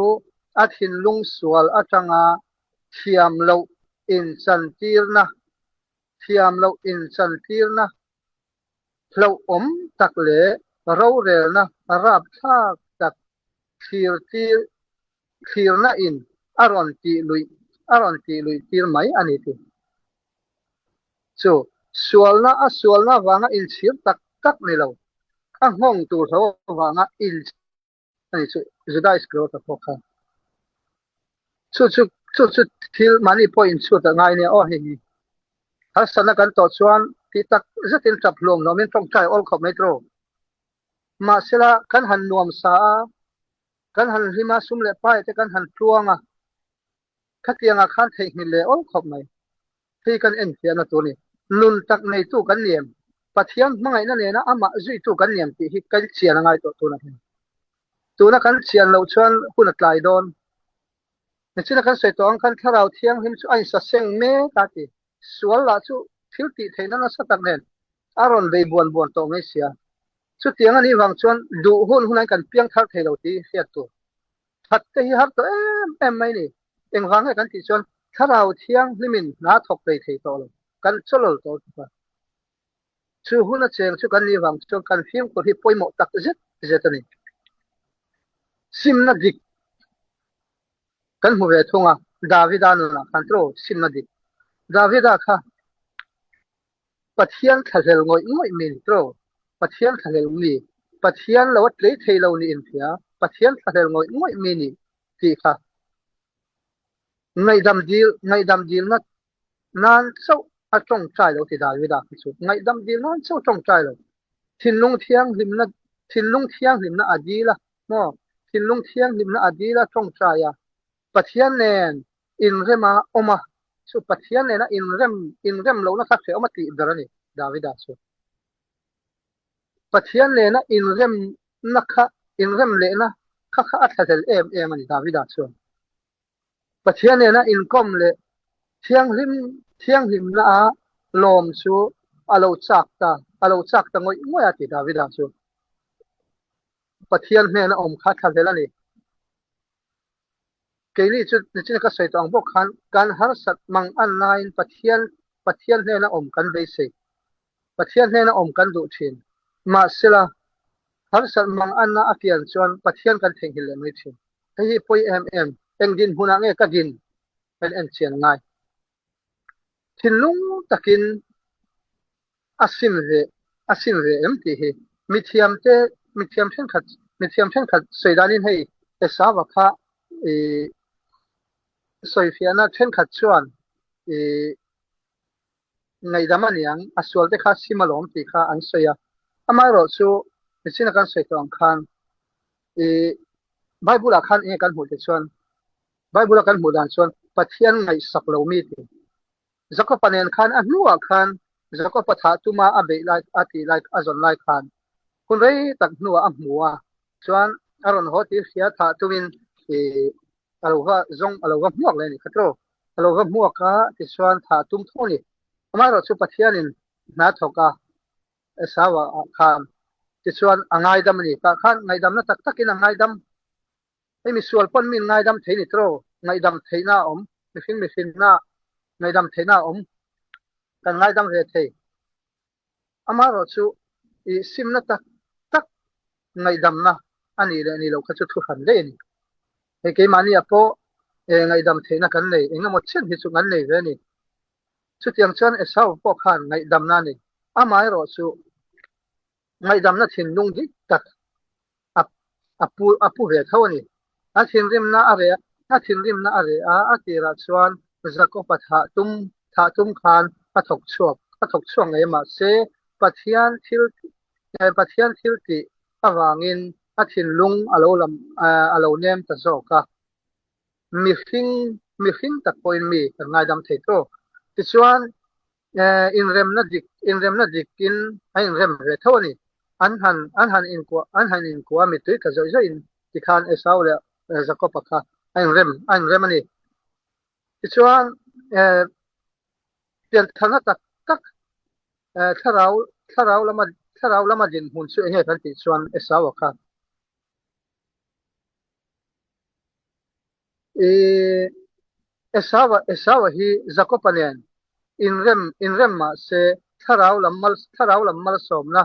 S1: a thinlung sual atanga thiam loh inchantirna thiam loh inchantirna hlauhawm tak leh rorelna rapthlak tak thlirtir thlirna in a rawn tih luih a rawn tih luih tir mai a ni ti. Chu sualna a sualna avanga inchhir tak tak ni lo, a nghawng tur hlo avanga in a ni chu Juda Iskariota pawh khan chu chu chu chu thil mahni pawh inchhut a ngai nia aw hei hi harsatna kan tawh chuan tih tak zetin tap hluam hluamin tawngtai awl khawp mai tawh mahsela kan han nuam sa a kan han hlim a sum leh pai te kan han tluang a Khatiangah khan theihnghilh leh awl khawp mai. Hei kan enfiahna tur a ni. Nun tak neitu kan ni em? Pathian hmangaihna nena amah zuitu kan ni em tih hi kan chian a ngai tawh tunah hian. Tuna kan chian loh chuan hun a tlai dawn. Nichina kan sawi tawh ang khan Thlarau Thianghlim chu a insaseng mek a ti. Sual lah chu thil tih theihna nasa tak nen a rawn bei buan buan tawh mai sia. Chutiang a nih vang chuan duh hun hunain kan piang thar thei lo tih hriat tur. That te hi har tawh em em mai ni. Engvang nge kan tih chuan Thlarau Thianghlimin hna thawk hlei thei tawh lo, kan chawlawl tawh tuk a. Chu hun a cheng chu kan nih vang chuan kan fimkhur hi pawimawh tak zet zet a ni. Simna dik kan hmu ve thung a, Davida nunah khan tiraw simna dik. Davida kha Pathian thlahlel ngawih ngawih mi ni tiraw? Pathian thlahlel mi, Pathian lo a tlei thei lo niin hria, Pathian thlahlel ngawih ngawih mi ni tih kha ngaihdam dil, ngaihdam dilna nan chauh a tawngtai lo ti Davida khi chu. Ngaihdam dil nan chauh tawngtai lo. Thinlung thianghlimna, thinlung thianghlimna a dil a, maw? Thinlung thianghlimna a dil a tawngtai a. Pathian nen inrema awm a, chu Pathian nena inrem inrem lohna kha hrehawm a tih ber a ni, Davida chu. Pathian nena inremna kha inrem lehna kha kha a thlahlel em em a ni, Davida chuan. Pathian nena inkawm leh thianghlim thianghlimna a lawm chu a lo chak ta, a lo chak ta ngawih ngawih a ti Davida chu. Pathian hnena awm kha thlahlel a ni. Keini chu nichina ka sawi tawh ang bawk khan kan harsat mang an laiin Pathian Pathian hnena awm kan beisei. Pathian hnena awm kan duh thin. Mahsela, harsat mang anna a kian chuan Pathian kan theihnghilh leh mai thin. Hei hi pawi em em, eng dinhmunah nge ka din kan en chian a ngai. Thinlung takin a sim ve a sim ve em tih hi mithiam te mithiam thenkhat mithiam thenkhat sawi danin hei Esava kha ih sawifiahna thenkhat chuan ih ngaihdam a niang a sual te kha sim alawm tih kha an sawi a amaherawh chu nichina kan sawi tawh ang khan ih Bible ah khan enge kan hmuh te chuan Bible a kan hmuh dan chuan Pathian ngaihsak lo mi tih Jakob-a nen khan a hnuah khan Jakob-a thah tuma a beih lai a tih lai a zawn lai khan hun rei tak hnuah a hmu a, chuan a rawn haw tih hria thah tumin ih a lo va zawng a lo va hmuak leh a ni kha tiraw? A lo va hmuak a tichuan thah tum tho a ni. Amaherawhchu Pathianin hna thawk a. Esaua ah khan tichuan a ngaidam a ni. Tah khan ngaihdamna tak takin a ngaidam. Hei misual pawn min ngaidam thei ni tiraw? Ngaihdam theihna a awm, mihring mihrinna ngaihdam theihna a awm. Kan ngaidam ve thei. Amaherawhchu i simna tak tak ngaihdamna a nih leh nih loh kha chu thu hran daih a ni. Hei keimahniah pawh ngaihdam theihna kan nei, eng emaw chen hi chu kan nei ve a ni. Chutiang chuan Esau pawh khan ngaihdamna a nei. Amaherawhchu ngaihdamna thinlung dik tak a a pu a pu ve tho a ni. A thinrimna a reh a thinrimna a reh a, a tirah chuan Jakob-a thah tum thah tum khan a thawk chhuak a thawk chhuak ngei mahse Pathian thil Pathian thil tih avangin a thinlung a lo lam a lo nem ta zawk a. Mihring mihring tak pawhin mi kan ngaidam thei tawk. Tichuan Inremna dik, inremna dikin a inrem ve tho a ni. An han, an han inkuah, an han inkuah a mittui tla zawih zawih in tikhan Esau leh Jakob-a kha a inrem, a inrem a ni. Tichuan, piantharna tak tak thlarau, thlarau lama, thlarau lama dinhmun chu enge kan tih chuan Esau-a kha I Esaua, Esaua hi Jakoba nen inrem, inrem mah se thlarau lam mal, thlarau lam malsawmna,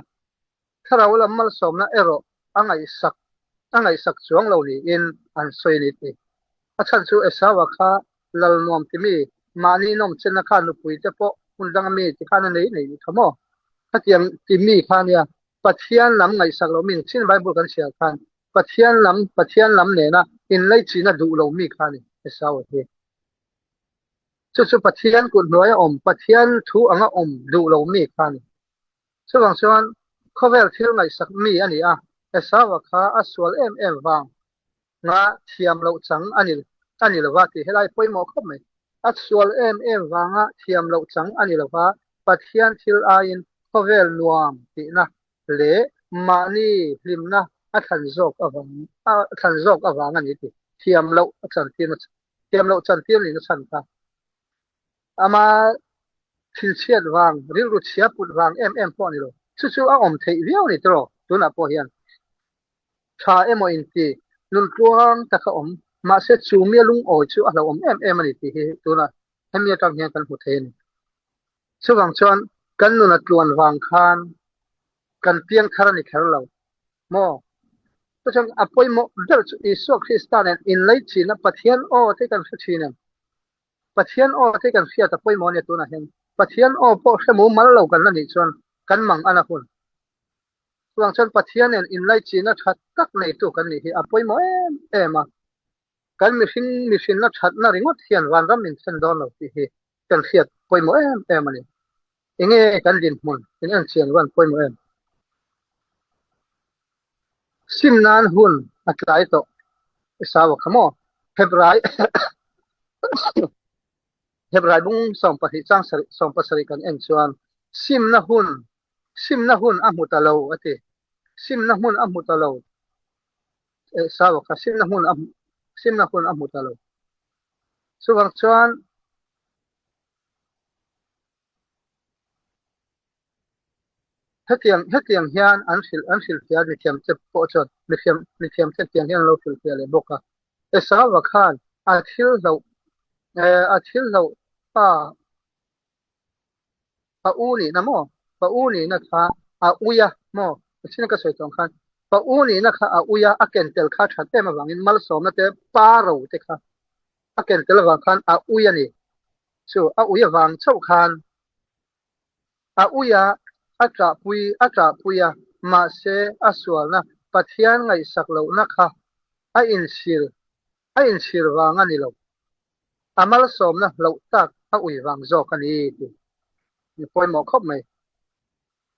S1: thlarau lam malsawmna erawh a ngaihsak, a ngaihsak chuang lo niin an sawi a ni ti. A chhan chu Esaua kha lal nuam timi, mahni nawmchenna kha nupui te pawh hmun danga mi ti khan a nei nei ni tho maw? Khatiang timi kha nia Pathian lam ngaihsak lo mi chin Bible kan chhiar khan Pathian lam Pathian lam nena inlaichin a duh lo mi kha a ni Esau hi. Chu chu Pathian kut hnuaia awm Pathian thu anga awm duh lo mi kha a ni. Chuvang chuan khawvel thil ngaihsak mi a ni a, Esau-a kha a sual em em vang nga thiam loh chang a ni a ni lova tih helai pawimawh khawp mai. A sual em em vanga thiam loh chang a ni lova, Pathian thil aiin khawvel nuam tihna leh mahni hlimna a thlan zawk avang a thlan zawk avang a ni tih thiam loh a chantir thiam loh chantir niin a chhan kha. Ama thilchhiat vang, rilru chhia put vang em em pawh a ni lo. Chu chu a awm theih viau a ni tiraw tunah pawh hian. Tha emaw inti, nun tluang taka awm, mahse chu mia lungawi chu a hlauhawm em em a ni tih hi tunah hemi atang hian kan hmu thei a ni. Chuvang chuan kan nun a tluan vang khan kan piang thar a ni kher lo maw? Chuchuan a pawimawh ber chu Isua Krista nen inleichina Pathian aw te kan hre thin em? Pathian aw te kan hriat a pawimawh a nia tunah hian. Pathian aw pawh hre mumal lo kan la nih chuan kan mang a na hun. Chuvang chuan Pathian nen inlaichinna tha tak neitu kan nih hi a pawimawh em em a. Kan mihring mihrinna thatna ringawt hian vanram min thlen dawn lo tih hi kan hriat pawimawh em em a ni. Enge kan dinhmun in enchian van pawimawh em? Sim nan hun a tlai tawh i sau a kha maw? Hebrai Hebrai bung 12 chang 17 kan en chuan simna hun Simna hun a hmu ta lo a ti. Simna hmun a hmu ta lo. Esau kha simna hmun a simna hun a hmu ta lo. Chuvang chuan hetiang hetiang hian an hrilh an hrilhfiah mithiam te pawh chuan mithiam mithiam te tiang hian an lo hrilhfiah leh bawk a. Esau khan a thil hloh a thil hloh pa Pa u nihna maw? Pa u nihna kha a ui a maw? China ka sawi tawng khan pa u nihna kha a ui a, a ken tel kha that em avangin malsawmna te pa ro te kha a ken tel avang khan a ui a ni. Chu a ui avang chauh khan a ui a, a ṭahpui a ṭahpui a, mahse a sualna Pathian ngaihsak lohna kha a inchhir a inchhir vang a ni lo. A malsawmna hloh tak a ui vang zawk a ni tih i pawimawh khawp mai.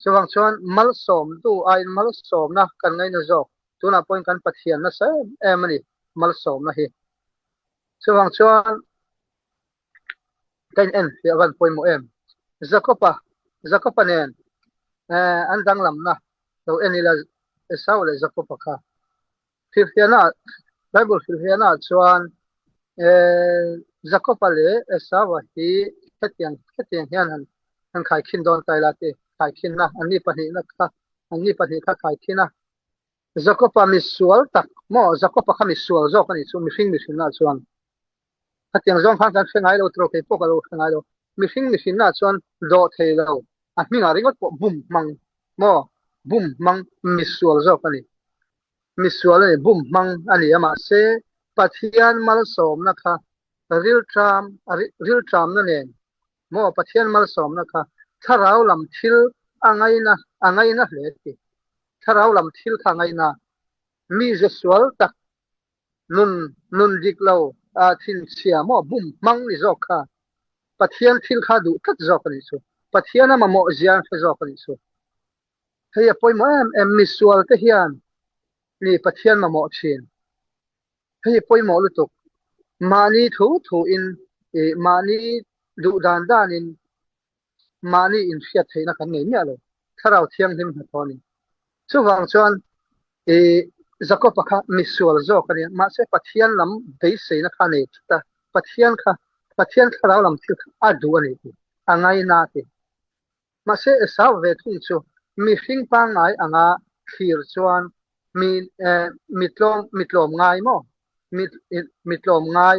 S1: Chuvang chuan malsawmtu aiin malsawmna kan ngaina zawk. Tunah pawhin kan Pathian nasa em em a ni malsawmna hi. Chuvang chuan ka in en fiah van pawimawh em. Jakob-a, Jakob-a nen an danglamna lo en ila Esau leh Jakob-a kha. Hrilhfiahna Bible hrilhfiahna ah chuan Jakob-a leh Esau-a hi hetiang hetiang hian han han khaikhin dawn ta ila ti. Khaikhinna, Anni pahnihna kha, anni pahnih kha khaikhin a. Jakoba misual tak maw? Jakoba kha misual zawk a nih chu, mihring mihrinna chuan. Khatiang zawng khan kan hre ngai lo tiraw, kei pawh ka lo hre ngai lo. Mihring mihrinna chuan dawh thei lo, a hmingah ringawt pawh bum hmang maw? Bum hmang misual zawk a ni. Misual a ni, bum hmang a ni a, mahse Pathian malsawmna kha rilṭam, rilṭamna nen Maw Pathian malsawmna kha thlarau lam thil a ngaina a ngaina hle ti. Thlarau lam thil kha a ngaina. Mi ze sual tak nun nun dik lo ah thinchhia maw bum hmang ni zawk kha Pathian thil kha duh tlat zawk a nih chu. Pathian a mamawh zia an hre zawk a nih chu. Hei a pawimawh em em misual te hian ni Pathian mamawh thin. Hei pawimawh lutuk. Mahni thu thuin ih mahni duh dan danin mahni inhriat theihna kan nei miah lo. Thlarau Thianghlim hnathawh a ni. Chuvang chuan ih Jakob-a kha misual zawk a nia. Mahse Pathian lam beiseina kha a nei tlat a. Pathian kha Pathian thlarau lam thil kha a duh a ni tih a ngaina a ti. Mahse Esau ve thung chu mihring pangngai anga thlir chuan mi mi tlawm mi tlawm ngai maw? Mi mi tlawm ngai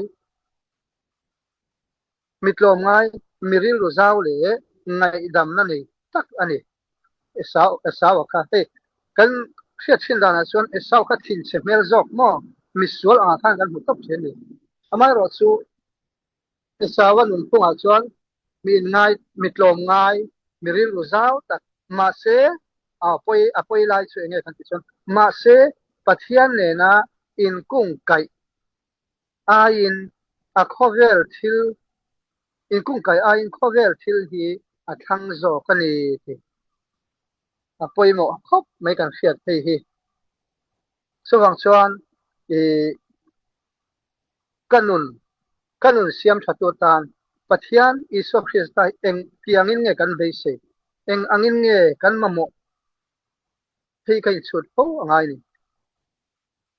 S1: mi tlawm ngai mi rilru zau leh ngaihdamna nei tak a ni. Esau Esau-a kha hei kan hriat thin danah chuan Esau kha thinchhe hmel zawk maw? Misual angah khan kan hmu tawp thin a ni. Amaherawh chu Esau-a nunphungah chuan mi inngai, mi tlawm ngai, mi rilru zau tak, mahse a pawi a pawi lai chu enge kan tih chuan mahse Pathian nena inkungkaih aiin a khawvel thil inkungkaih aiin khawvel thil hi a thlang zawk a ni tih a pawimawh khawp mai kan hriat hei hi. Chuvang chuan ih Ka nun, ka nun siam tha tu tan Pathian Isua Krista hi eng tiangin nge kan beisei, eng angin nge kan mamawh hi ka inchhut fo a ngai ni.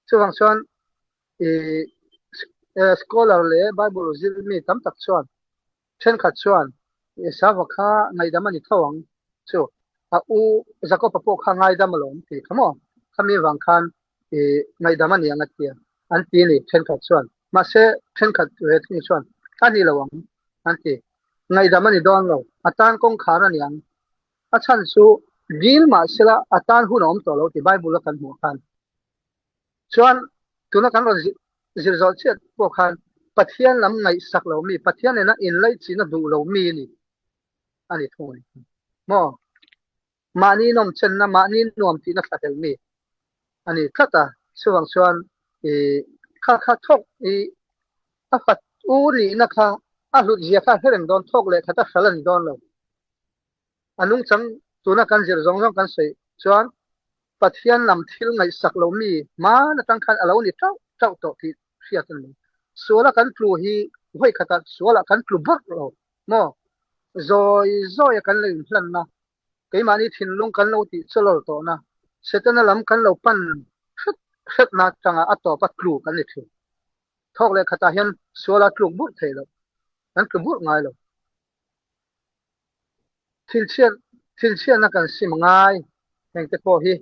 S1: Chuvang chuan i scholar leh Bible zir mi tam tak chuan Thenkhat chuan, Esauva kha ngaihdam a ni tho ang chu, a u Jakoba pawh kha ngaidam alawm tih kha maw? Khami vang khan i ngaihdam a ni ang a ti a, an ti a ni thenkhat chuan. Mahse, thenkhat ve thung chuan, A ni lo ang, an ti. Ngaihdam a ni dawn lo, a tan kawngkhar a ni ang. A chhan chu dil mah sela a tan hun a awm tawh lo tih Bible-a kan hmuh khan. Chuan tuna kan rawn zir zawh chiah pawh khan Pathian lam ngaihsak lo mi, Pathian nena inlaihchihna duh lo mi a ni a ni thung a ni. Maw? Mahni nawmchenna, mahni nuam tihna thlahlel mi a ni tlat a. Chuvang chuan i kha kha thawk i a fat u nihna kha a hlut zia kha a hre reng dawn, thawk leh khat a hral a ni dawn lo. A nungchang tuna kan zir zawng zawng kan sawi chuan Pathian lam thil ngaihsak lo mi hman atang khan a lo ni tauh tauh tawh tih hriat a ni. Suala kan tlu hi vawi khatah sualah kan tlu bawrh lo maw? Zawi zawia kan lo inhlanna, keimahni thinlung kan lo tih chawlawl tawhna, Setana lam kan lo pan hret hretna atanga a tawpa tlu kan ni thin. Thawk leh khatah hian suala tluk burh theih loh, kan tlu burh ngai lo. Thilchhiat thilchhiatna kan sim ngai hengte pawh hi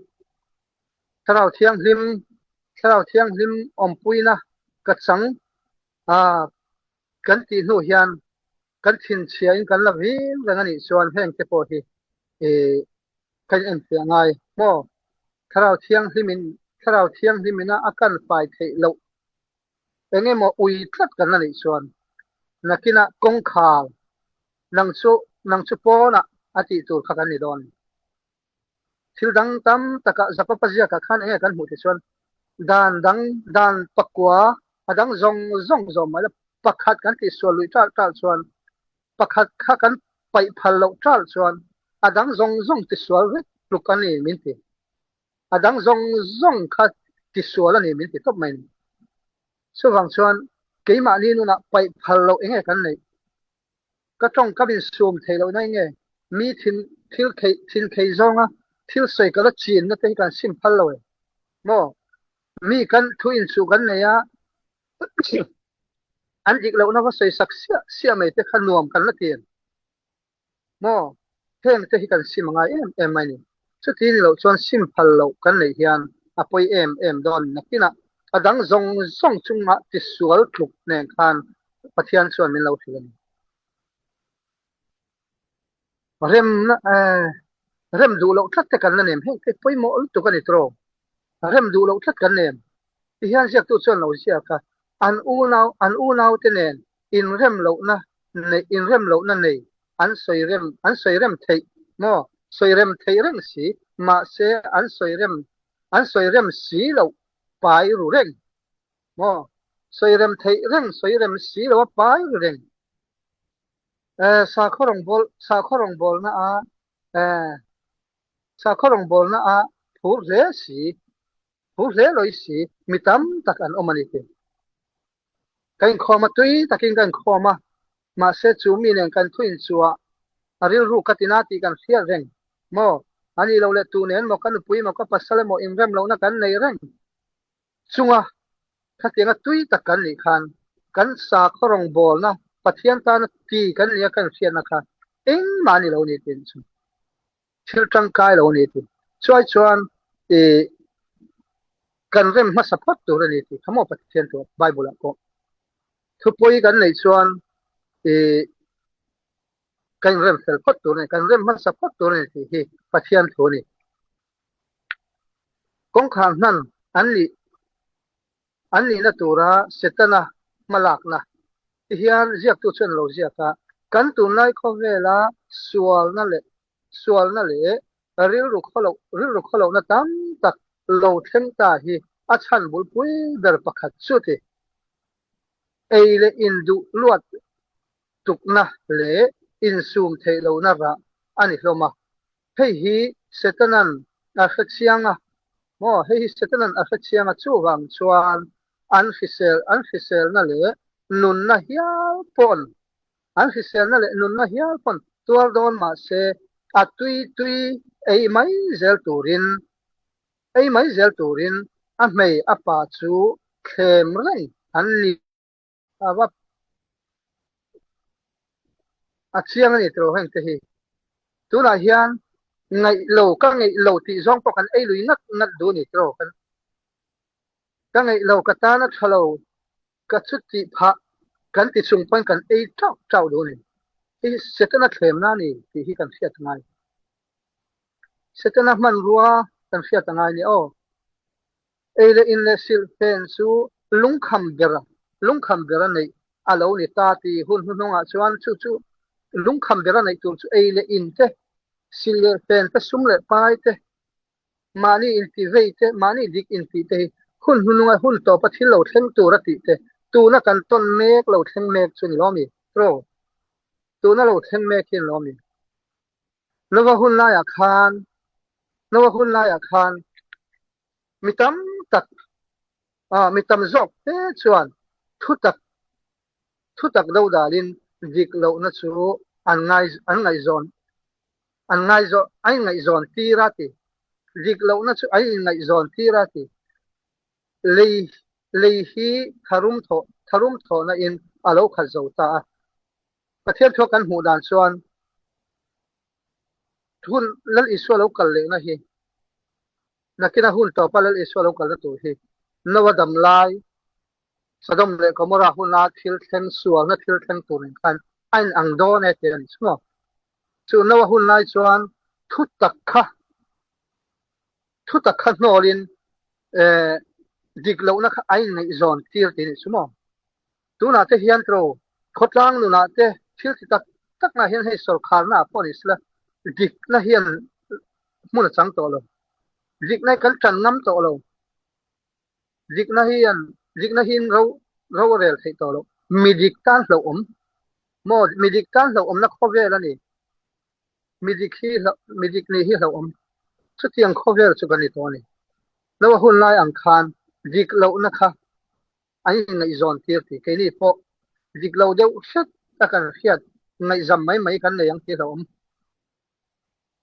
S1: Thlarau Thianghlim Thlarau Thianghlim awmpuina ka chang a kan tih hnu hian kan thinchhiain kan la vin reng a nih chuan hengte pawh hi ih kan enfiah ngai maw? Thlarau Thianghlimin Thlarau Thianghlimina a kan fai theih loh Eng emaw ui tlat kan la neih chuan nakinah kawngkhar nang chu nang chu pawnah a tih tur kha kan ni dawn. Thil dang tam takah Jakob-a ziakah khan enge kan hmuh tih chuan dan dang dan pakua a dang zawng zawng zawm mai la pakhat kan tihsual luih ṭalh ṭalh chuan pakhat kha kan paih phal loh ṭalh chuan a dang zawng zawng tisual vek tluk a ni min ti. A dang zawng zawng kha tisual a ni min ti tawp mai a ni. Chuvang chuan keimahni nunah paih phal loh enge kan neih? Ka tawngkam insum theih lohna enge? Mi thin thil theih thin thei zawnga thil sawi ka la chinna te hi kan sim phal lo em maw? Mi kan thu inchuh kan nei a, an dik lohna va sawi sak siah siah mai te kha nuam kan la ti em maw? Heng te hi kan sim a ngai em em mai ni. Chuti ni loh chuan sim phal loh kan neih hian a pawi em em dawn nakinah a dang zawng zawng chunga tisual tluk nen khan Pathian chuan min lo hrilh a ni. Remna eh rem duh loh tlat te kan la nem heng te pawimawh lutuk a ni tawh. Rem duh loh tlat kan nem. Ti hian ziaktu chuan lo ziak a, an unau an unaute nen inrem lohna nei inrem lohna nei an sawi rem an sawi rem theih maw sawi rem theih reng si mahse an sawi rem an sawi rem si loh pai ru reng maw sawi rem theih reng sawi rem si loh a pai ru reng eh sakhaw rawngbawl sakhaw rawngbawlna a eh sakhaw rawngbawlna a phur hle si phur hle lawi si mi tam tak an awm a ni tih. Ka inkhawm a, tui takin ka inkhawm a, mahse chu mi nen kan thu inchuah a rilru ka tina tih kan hriat reng maw? A nih loh leh tu nen maw ka nupui maw ka pasal emaw inrem lohna kan nei reng chunga khatianga tui tak kan nih khan kan sakhaw rawngbawlna Pathian tana ti kan nia kan hriatna kha engmah a ni lo ni tiin chu thil tangkai lo a ni tih. Chuai chuan i kan rem hmasa phawt tur a ni tih kha maw Pathian thu Bible ah pawh thupui kan neih chuan i kan rem fel phawt tur a ni, kan rem hmasa phawt tur a ni tih hi Pathian thu a ni. Kawngkhar hnan an nih An nihna tura Setana hmalakna ti hian ziaktu chuan a lo ziak a, Kan tunlai khawvela sualna leh sualna leh rilru khawloh rilru khawlohna tam tak lo thleng ta hi a chhan bulpui ber pakhat chu ti. Ei leh induh luat tukna leh insum theih lohna rah a ni hlawm a. Hei hi Setanan a hre chiang a maw? Hei hi Setanan a hre chiang a, chuvang chuan an hrisel an hriselna leh nunna hial pawn an hriselna leh nunna hial pawn tuar dawn mah se a tui tui ei mai zel turin ei mai zel turin a hmei a pa chu thlem reng an ni. A va a chiang a ni tilo heng te hi. Tunah hian ngaih lo ka ngeih lo tih zawng pawh kan ei lui ngat ngat duh a ni tilo kan ka ngeih lo ka tan a tha lo ka chu tih phah kan ti chung pawn kan ei tauh tauh duh a ni. Hei hi Setana thlemna a ni tih hi kan hriat a ngai. Setana hmanrua kan hriat a ngai nia aw. Ei leh in leh silh fen chu lungkham ber lungkham ber a neih a lo ni ta tih hun hnuhnungah chuan chu chu lungkham ber a neih tur chu ei leh in te, silh leh fen te, sum leh pai te, mahni inti vei te, mahni dik intih te hi hun hnuhnunga hun tawpa thil lo thleng tur a tih te tuna kan tawn mek lo thleng mek chu ni lawm i? Tro. Tuna lo thleng mek hi ni lawm i? Nova hun laiah khan Nova hun laiah khan mi tam tak ah mi tam zawk te chuan thutak thutak do dalin dik lohna chu an ngai an ngaihzawn an ngaihzawn an inngaihzawn tir a ti. Dik lohna chu an inngaihzawn tir a ti. Lei lei hi tharum thawh tharum thawhna in a lo khat zo ta a. Pathian thua kan hmuh dan chuan hun Lal Isua lo kal lehna hi nakina hun tawpa Lal Isua lo kalna tur hi Noa dam lai Sodom leh Gomorrah huna thil thleng sualna thil thleng tur nen khan a in ang dawn e tih a ni chu maw. Chu Noa hun lai chuan thu tak kha thu tak kha hnawlin eh dik lohna kha a inngaihzawn tir tih a ni chu maw. Tunah te hian tro khawtlang nunah te thil ti tak taknah hian hei sawrkharna ah pawh ni sela dikna hian hmun a chang tawh lo. Dikna hi kan tan ngam tawh lo. Dikna hian dikna hian ro ro a rel theih tawh lo. Mi dik tan hlauhawm maw mi dik tan hlauhawmna khawvel a ni. Mi dik hi mi dik nih hi hlauhawm. Chutiang khawvel chu kan ni tawh a ni. Lo a hun lai ang khan dik lohna kha an inngaihzawn tir tih keini pawh dik lo deuh hret a kan hriat ngaihzam mai mai kan nei ang tih hlauhawm.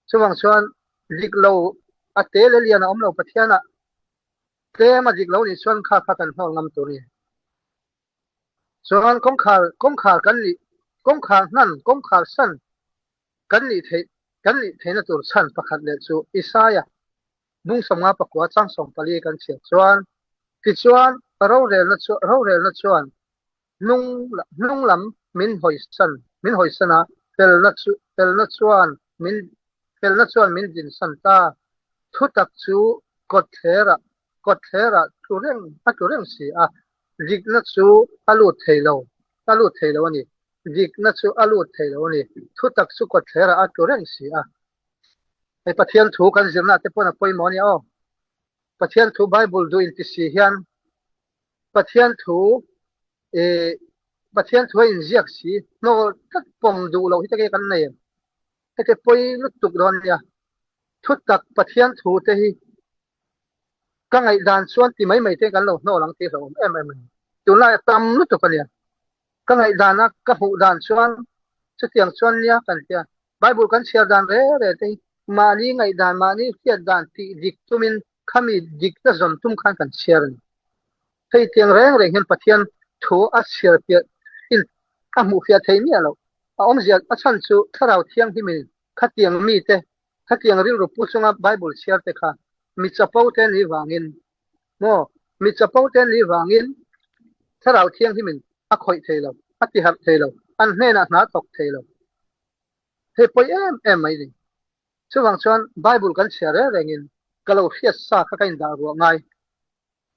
S1: Chuvang chuan dik lo a te leh lian a awm lo Pathianah tlem a dik lo nih chuan kha kha kan hnawl ngam tur a ni. Chuan kawngkhar kawngkhar kan nih kawngkhar hnan kawngkhar san kan nih theih. Kan nih theihna tur chhan pakhat leh chu Isaia bung 59 chang 14 kan chhiar chuan, Tichuan, rorelna chu rorelna chuan hnung hnung lam min hawisan min hawisan a, felna chu felna chuan min felna chuan min dinsan ta. Thutak chu kawtthlerah kawtthlerah tlu reng a tlu reng si a, dikna chu a lut thei lo a lut thei lo a ni. Dikna chu a lut thei lo a ni. Thutak chu kawtthlerah a tlu reng si a. Hei Pathian thu kan zirna te pawn a pawimawh a nia aw. Pathian thu Bible duh inti si hian Pathian thu eh Pathian thu a inziak si hnawl tlat pawm duh loh hi te kan nei em? Heti pawi lutuk dawn nia. Thutak Pathian thu te hi ka ngaihdan chuan ti mai mai te kan lo hnawl ang tih hlauhawm em em a ni. Tunlai a tam lutuk a nia. Ka ngaihdan a ka hmuh dan chuan chutiang chuan nia kan tia. Bible kan chhiar dan re re te hi mahni ngaihdan mahni hriat dan tih dik tumin khami dikna zawn tum khan kan chhiar a ni. Hei tiang reng reng hian Pathian thu a chhiar fiah in a hmuh fiah thei miah loh. A awmzia a chhan chu Thlarau Thianghlimin khatiang mite, khatiang rilru pu chunga Bible chhiar te kha mi chapo te ni vangin maw? Mi chapo te ni vangin Thlarau Thianghlimin a khawih thei lo, a tiharh thei lo, an hnenah hna thawk thei lo. Hei pawi em em mai ni. Chuvang chuan Bible kan chhiar reng rengin ka lo hriat sa kha ka indah ruah ngai.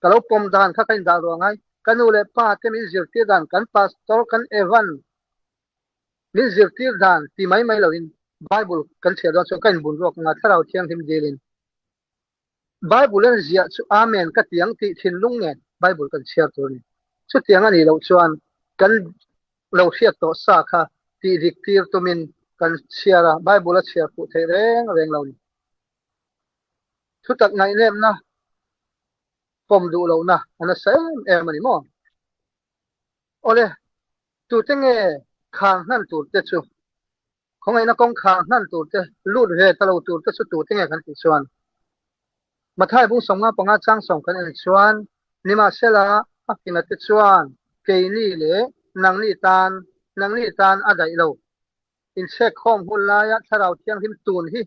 S1: Ka lo pawm dan kha ka indah ruah ngai. Ka nu leh pa te min zirtir dan, kan pastor, kan Evan min zirtir dan ti mai mai loin Bible kan chhiar dawn chuan ka inbun ruak anga Thlarau Thianghlim dilin Bible an ziah chu Amen ka ti ang tih thinlung nen Bible kan chhiar tur a ni. Chutiang a nih loh chuan kan lo hriat tawh sa kha tih dik tir tumin kan chhiar a, Bible a chhiar fuh theih reng reng lo ni. Thutak ngaihnepna pawm duh lohna a nasa em em a ni maw? Awle, tute nge khar hnan tur te chu? Khawngaihna kawngkhar hnan tur te, lut ve ta lo tur te chu tute nge kan tih chuan? Mathai bung 55 chang sawm kan en chuan, Nimahsela, a fina te chuan keini leh nangni tan, nangni tan a daih lo. Inchhekkhawm hun laia Thlarau Thianghlim tun hi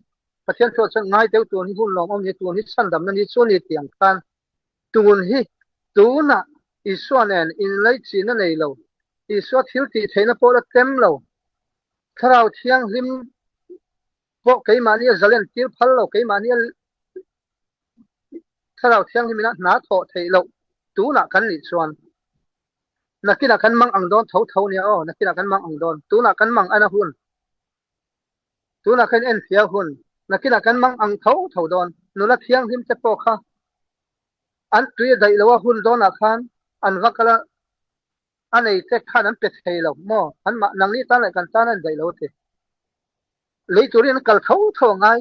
S1: Pathian thuah chuan ngai deuh tun hi hun lawmawm ni, tun hi chhandamna ni chu ni tih ang khan tun hi tunah Isua nen inlaichinna nei lo, Isua thil tih theihna pawh la tem lo, Thlarau Thianghlim pawh keimahni a zalen tir phal lo, keimahni a Thlarau Thianghlim ina hna thawh theih loh tunah kan nih chuan nakinah kan mang ang dawn tho tho nia aw, nakinah kan mang ang dawn, tunah kan mang ana hun. Tunah khan en fiah hun, nakinah kan mang ang tho tho dawn. Nula thianghlim te pawh kha an tui a daih lo a, hun dawnah khan an va kal a, a nei te khan an pe thei lo maw? An mah nangni tan leh kan tan a indaih lo a ti. Lei turin an kal tho tho a ngai,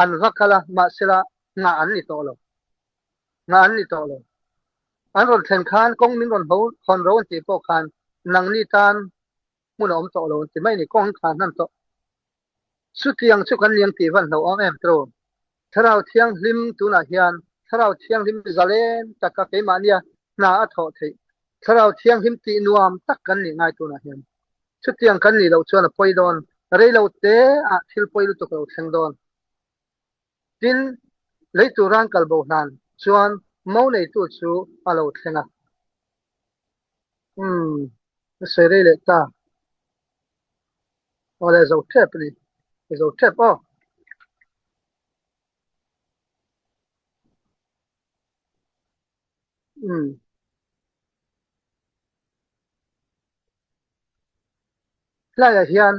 S1: an va kal a, mahsela nghah an ni tawh lo. Nghah an ni tawh lo. An rawn thlen khan kawng min rawn hawn ro an tih pawh khan nangni tan hmun a awm tawh lo an ti mai a ni, kawng an khar hnan tawh. Chutiang chu kan liang tih van hlauhawm em tiraw? Thlarau Thianghlim tunah hian Thlarau Thianghlim zalen taka keimahnia hna a thawh theih. Thlarau Thianghlim tih nuam tak kan nih ngai tunah hian. Chutiang kan nih loh chuan a pawi dawn, rei lo te ah thil pawi lutuk a lo thleng dawn. Tin, lei turan kal bo hlan chuan mo neitu chu a lo thleng a. Umm, ka sawi rei leh ta. Awle zo tep a ni. Ka zo tep aw. Umm. Tlaiah hian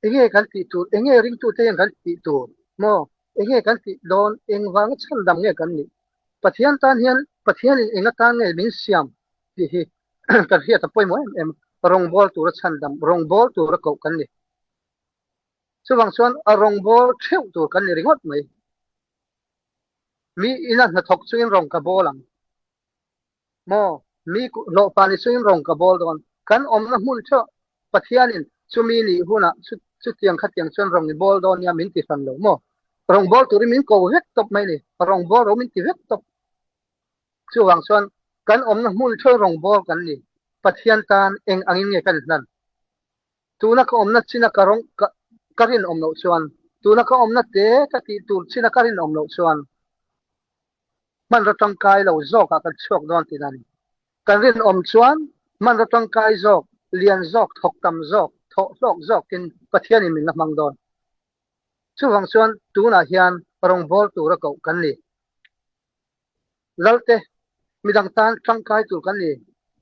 S1: enge kan tih tur, enge ringtute hian kan tih tur maw? Enge kan tih dawn, engvanga chhandam nge kan nih? Pathian tan hian Pathianin eng atan nge min siam tih hi kan hriat a pawimawh em em. Rawngbâwl tura chhandam, rawngbâwl tura koh kan ni. Chuvang chuan a rawngbâwl theuh tur kan ni ringawt mai. Mi ina hnathawk chungin rawng ka bawl ang. Maw? Mi hlawhpa ni chungin rawng ka bawl dawn. Kan awmna hmun theuh Pathianin chumi nih hunah chutiang khatiang chuan rawng i bawl dawn nia min ti hran lo maw? Rawng bawl turin min ko vek tawp mai ni. Rawng bawl ro min ti vek tawp. Chuvang chuan kan awmna hmun theuh rawng bawl kan ni. Pathian tan eng angin nge kan inhlan? Tuna ka awmna china ka rawng ka rinawm loh chuan. Tuna ka awmna te ka tih tur china ka rinawm loh chuan hmanraw tangkai lo zawkah kan chhuak dawn tihna a ni. Kan rinawm chuan hmanraw tangkai zawk, lian zawk, thawk tam zawk, thawh hlawk zawkin Pathianin min la hmang dawn. Chuvang chuan tunah hian rawngbâwl tura koh kan ni. Lalte, midang tan tangkai tur kan ni.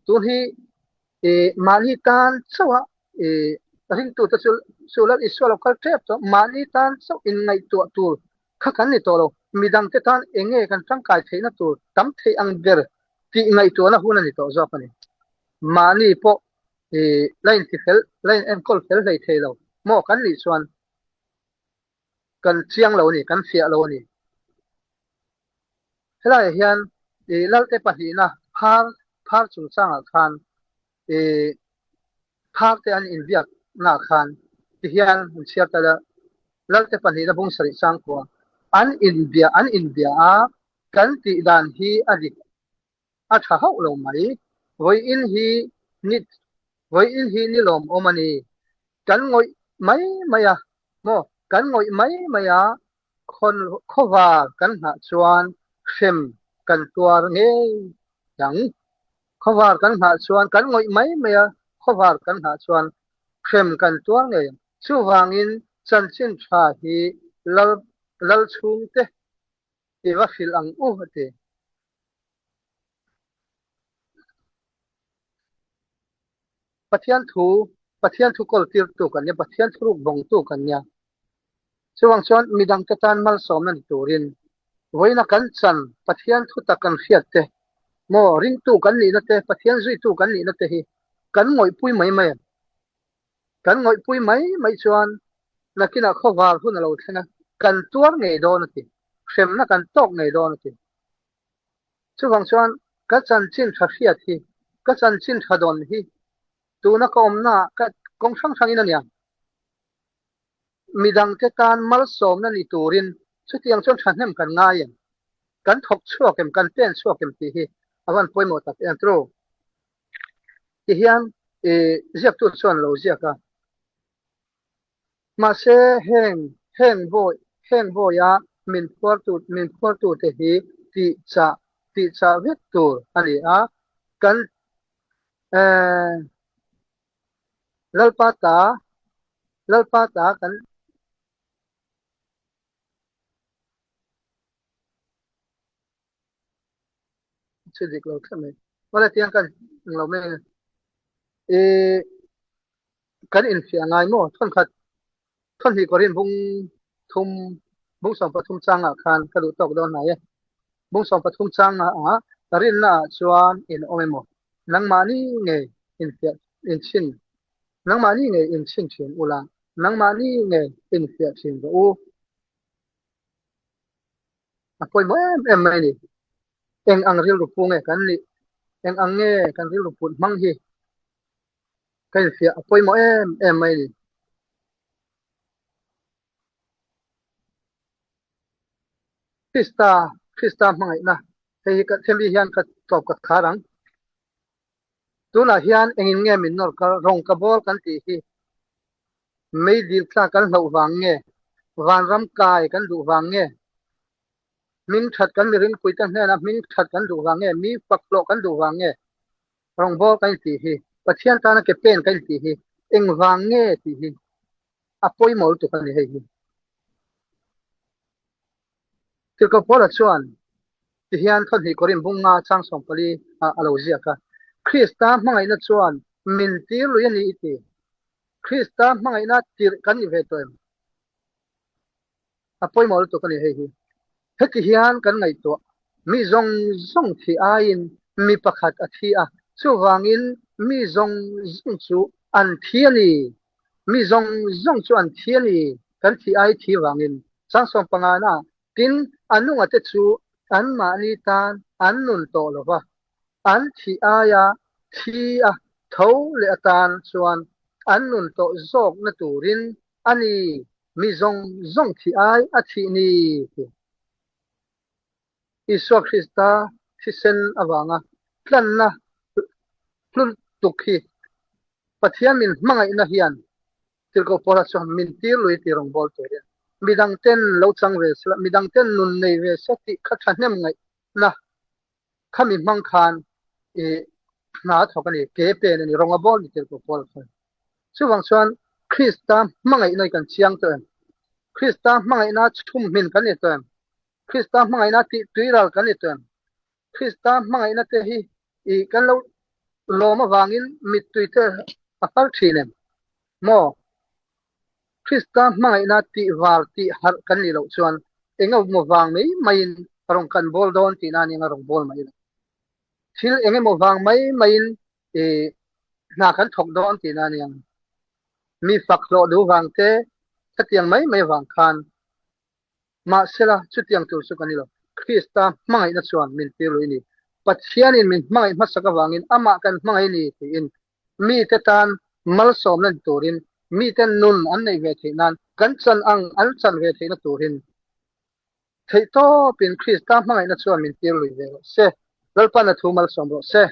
S1: Tun hi mahni tan chauha ringtute chu chu Lal Isua lo kal tep tawh, mahni tan chauh inngaihtuah tur kha kan ni tawh lo. Midangte tan eng nge kan tangkai theihna tur tam theih ang ber tih ngaihtuahna hun a ni tawh zawk a ni. Mahni pawh la intifel, la inenkawl fel hlei thei lo maw kan nih chuan kan chiang lo a ni, kan fiah lo a ni. Helaiah hian i Lalte pahnihna phar phar chungchangah khan i pharte an inbiaknaah khan tihian an chhiar ta la, Lalte pahnihna bung sarih changkua an inbia an inbia a, kan tih dan hi a dik a tha hauh lo mai. Vawiin hi ni vawiin hi ni lawmawm a ni. Kan ngawih mai mai a maw? Kan ngawih mai mai a, khawn khawvar kan nghah chuan hrem kan tuar ngei ang. Khawvar kan nghah chuan kan ngawih mai mai a, khawvar kan nghah chuan hrem kan tuar ngei ang. Chuvangin chanchin tha hi lal lal chhungte I va hrilh ang u, a ti. Pathian thu, Pathian thu kawltirtu kan nia, Pathian thuruk vawngtu kan nia. Chuvang chuan midangte tan malsawmna ni turin vawiina kan chan Pathian thu tak kan hriat te, maw ringtu kan nihna te, Pathian zuitu kan nihna te hi kan ngawihpui mai mai em? Kan ngawihpui mai mai chuan nakinah khawvar hun a lo thleng a, kan tuar ngei dawn a ti. Hremna kan tawk ngei dawn a ti. Chuvang chuan ka chanchin tha hriat hi, ka chanchin tha dawn hi tuna ka awmnaah ka kawng hrang hrangin a niang. Midangte tan malsawmna ni turin chutiang chuan thahnem kan ngai em? Kan thawk chhuak em? Kan pen chhuak em tih hi a van pawimawh tak em tru? Tihian i ziaktu chuan lo ziak a. Mahse heng heng bawi heng bawia min phuartu min phuartute hi tih chah tih chah vek tur a ni a. Kan eh Lalpa ta Lalpa ta kan Chu dik lo thlap mai. Awle tiang kan lo mai a. I kan infiah ngai maw thawnkhat thawnhnih Korin bung thum bung 13 changah khan ka duh tawk dawn hnai e. Bung 13 changah rinna ah chuan in awm emaw nangmahni ngei infiah inchhin nangmahni ngei inchhin thin ula nangmahni ngei infiah thin rawh u. A pawimawh em em mai a ni. Eng ang rilru pu nge kan nih? Eng ang nge kan rilru put hmang hi? Ka infiah a pawimawh em em mai a ni. Krista, Krista hmangaihna hei hi ka hemi hian ka tawp ka khar ang. Tunah hian engin nge min nawr kal? Rawng ka bawl kan tih hi meidil tla kan hlauh vang nge? Vanram kai kan duh vang nge? Hming that kan miringpuite hnenah hming that kan duh vang nge? Mi fak hlawh kan duh vang nge? Rawng bawl kan intih hi, Pathian tana ke pen kan intih hi eng vang nge tih hi a pawimawh lutuk a ni hei hi. Tirhkoh Paula chuan tihian thawhnih Korin bung nga chang 14 ah a lo ziak a, Krista hmangaihna chuan min tir lui a ni i ti. Krista hmangaihna tirh kan ni ve tawh em? A pawimawh lutuk a ni hei hi. Heti hian kan ngaihtuah, mi zawng zawng thih aiin mi pakhat a thi a, chuvangin mi zawng zawng chu an thi a ni. Mi zawng zawng chu an thi a ni, kan thih ai thi vangin. Chang 15 na, Tin, a nungate chu anmahni tan an nun tawh lo va, an thih aia thi a tho leh atan chuan an nun tawh zawkna turin a ni, mi zawng zawng thih ai a thih ni ti. Isua Krista thisen avanga tlanna hlu tuk hi Pathian min hmangaihna hian Tirhkoh Paula chuan min tir lui ti rawngbâwl turin. Midang ten lo chang ve sela, midang ten nun nei ve se tih kha thahnem ngaihna khami hmang khan i hna a thawk a ni, ke pen a ni, rawng a bawl ni tirhkoh Paula chuan. Chuvang chuan Krista hmangaihna hi kan chiang tawh em? Krista hmangaihna chhumhmin kan ni tawh em? Krista hmangaihna tih tuiral kan ni tawh em? Krista hmangaihna te hi i kan lo lawm avangin mittui te a far thin em? Maw? Krista hmangaihna tih var tih harh kan nih loh chuan eng emaw vang mai maiin rawn kan bawl dawn tihna a nia rawn bawl mai lo. Thil eng emaw vang mai maiin i hna kan thawk dawn tihna a nia. Mi fak hlawh duh vang te, khatiang mai mai vang khan Mahsela, chutiang tur chu ka ni lo. Krista hmangaihna chuan min tir lui ni. Pathianin min hmangaih hmasak avangin amah kan hmangaih ni tiin mite tan malsawmna ni turin, mite nun an neih ve theih nan, kan chan ang an chan ve theihna turin theihtawpin Krista hmangaihna chuan min tir lui ve rawh se. Lalpan a thu malsawm rawh se.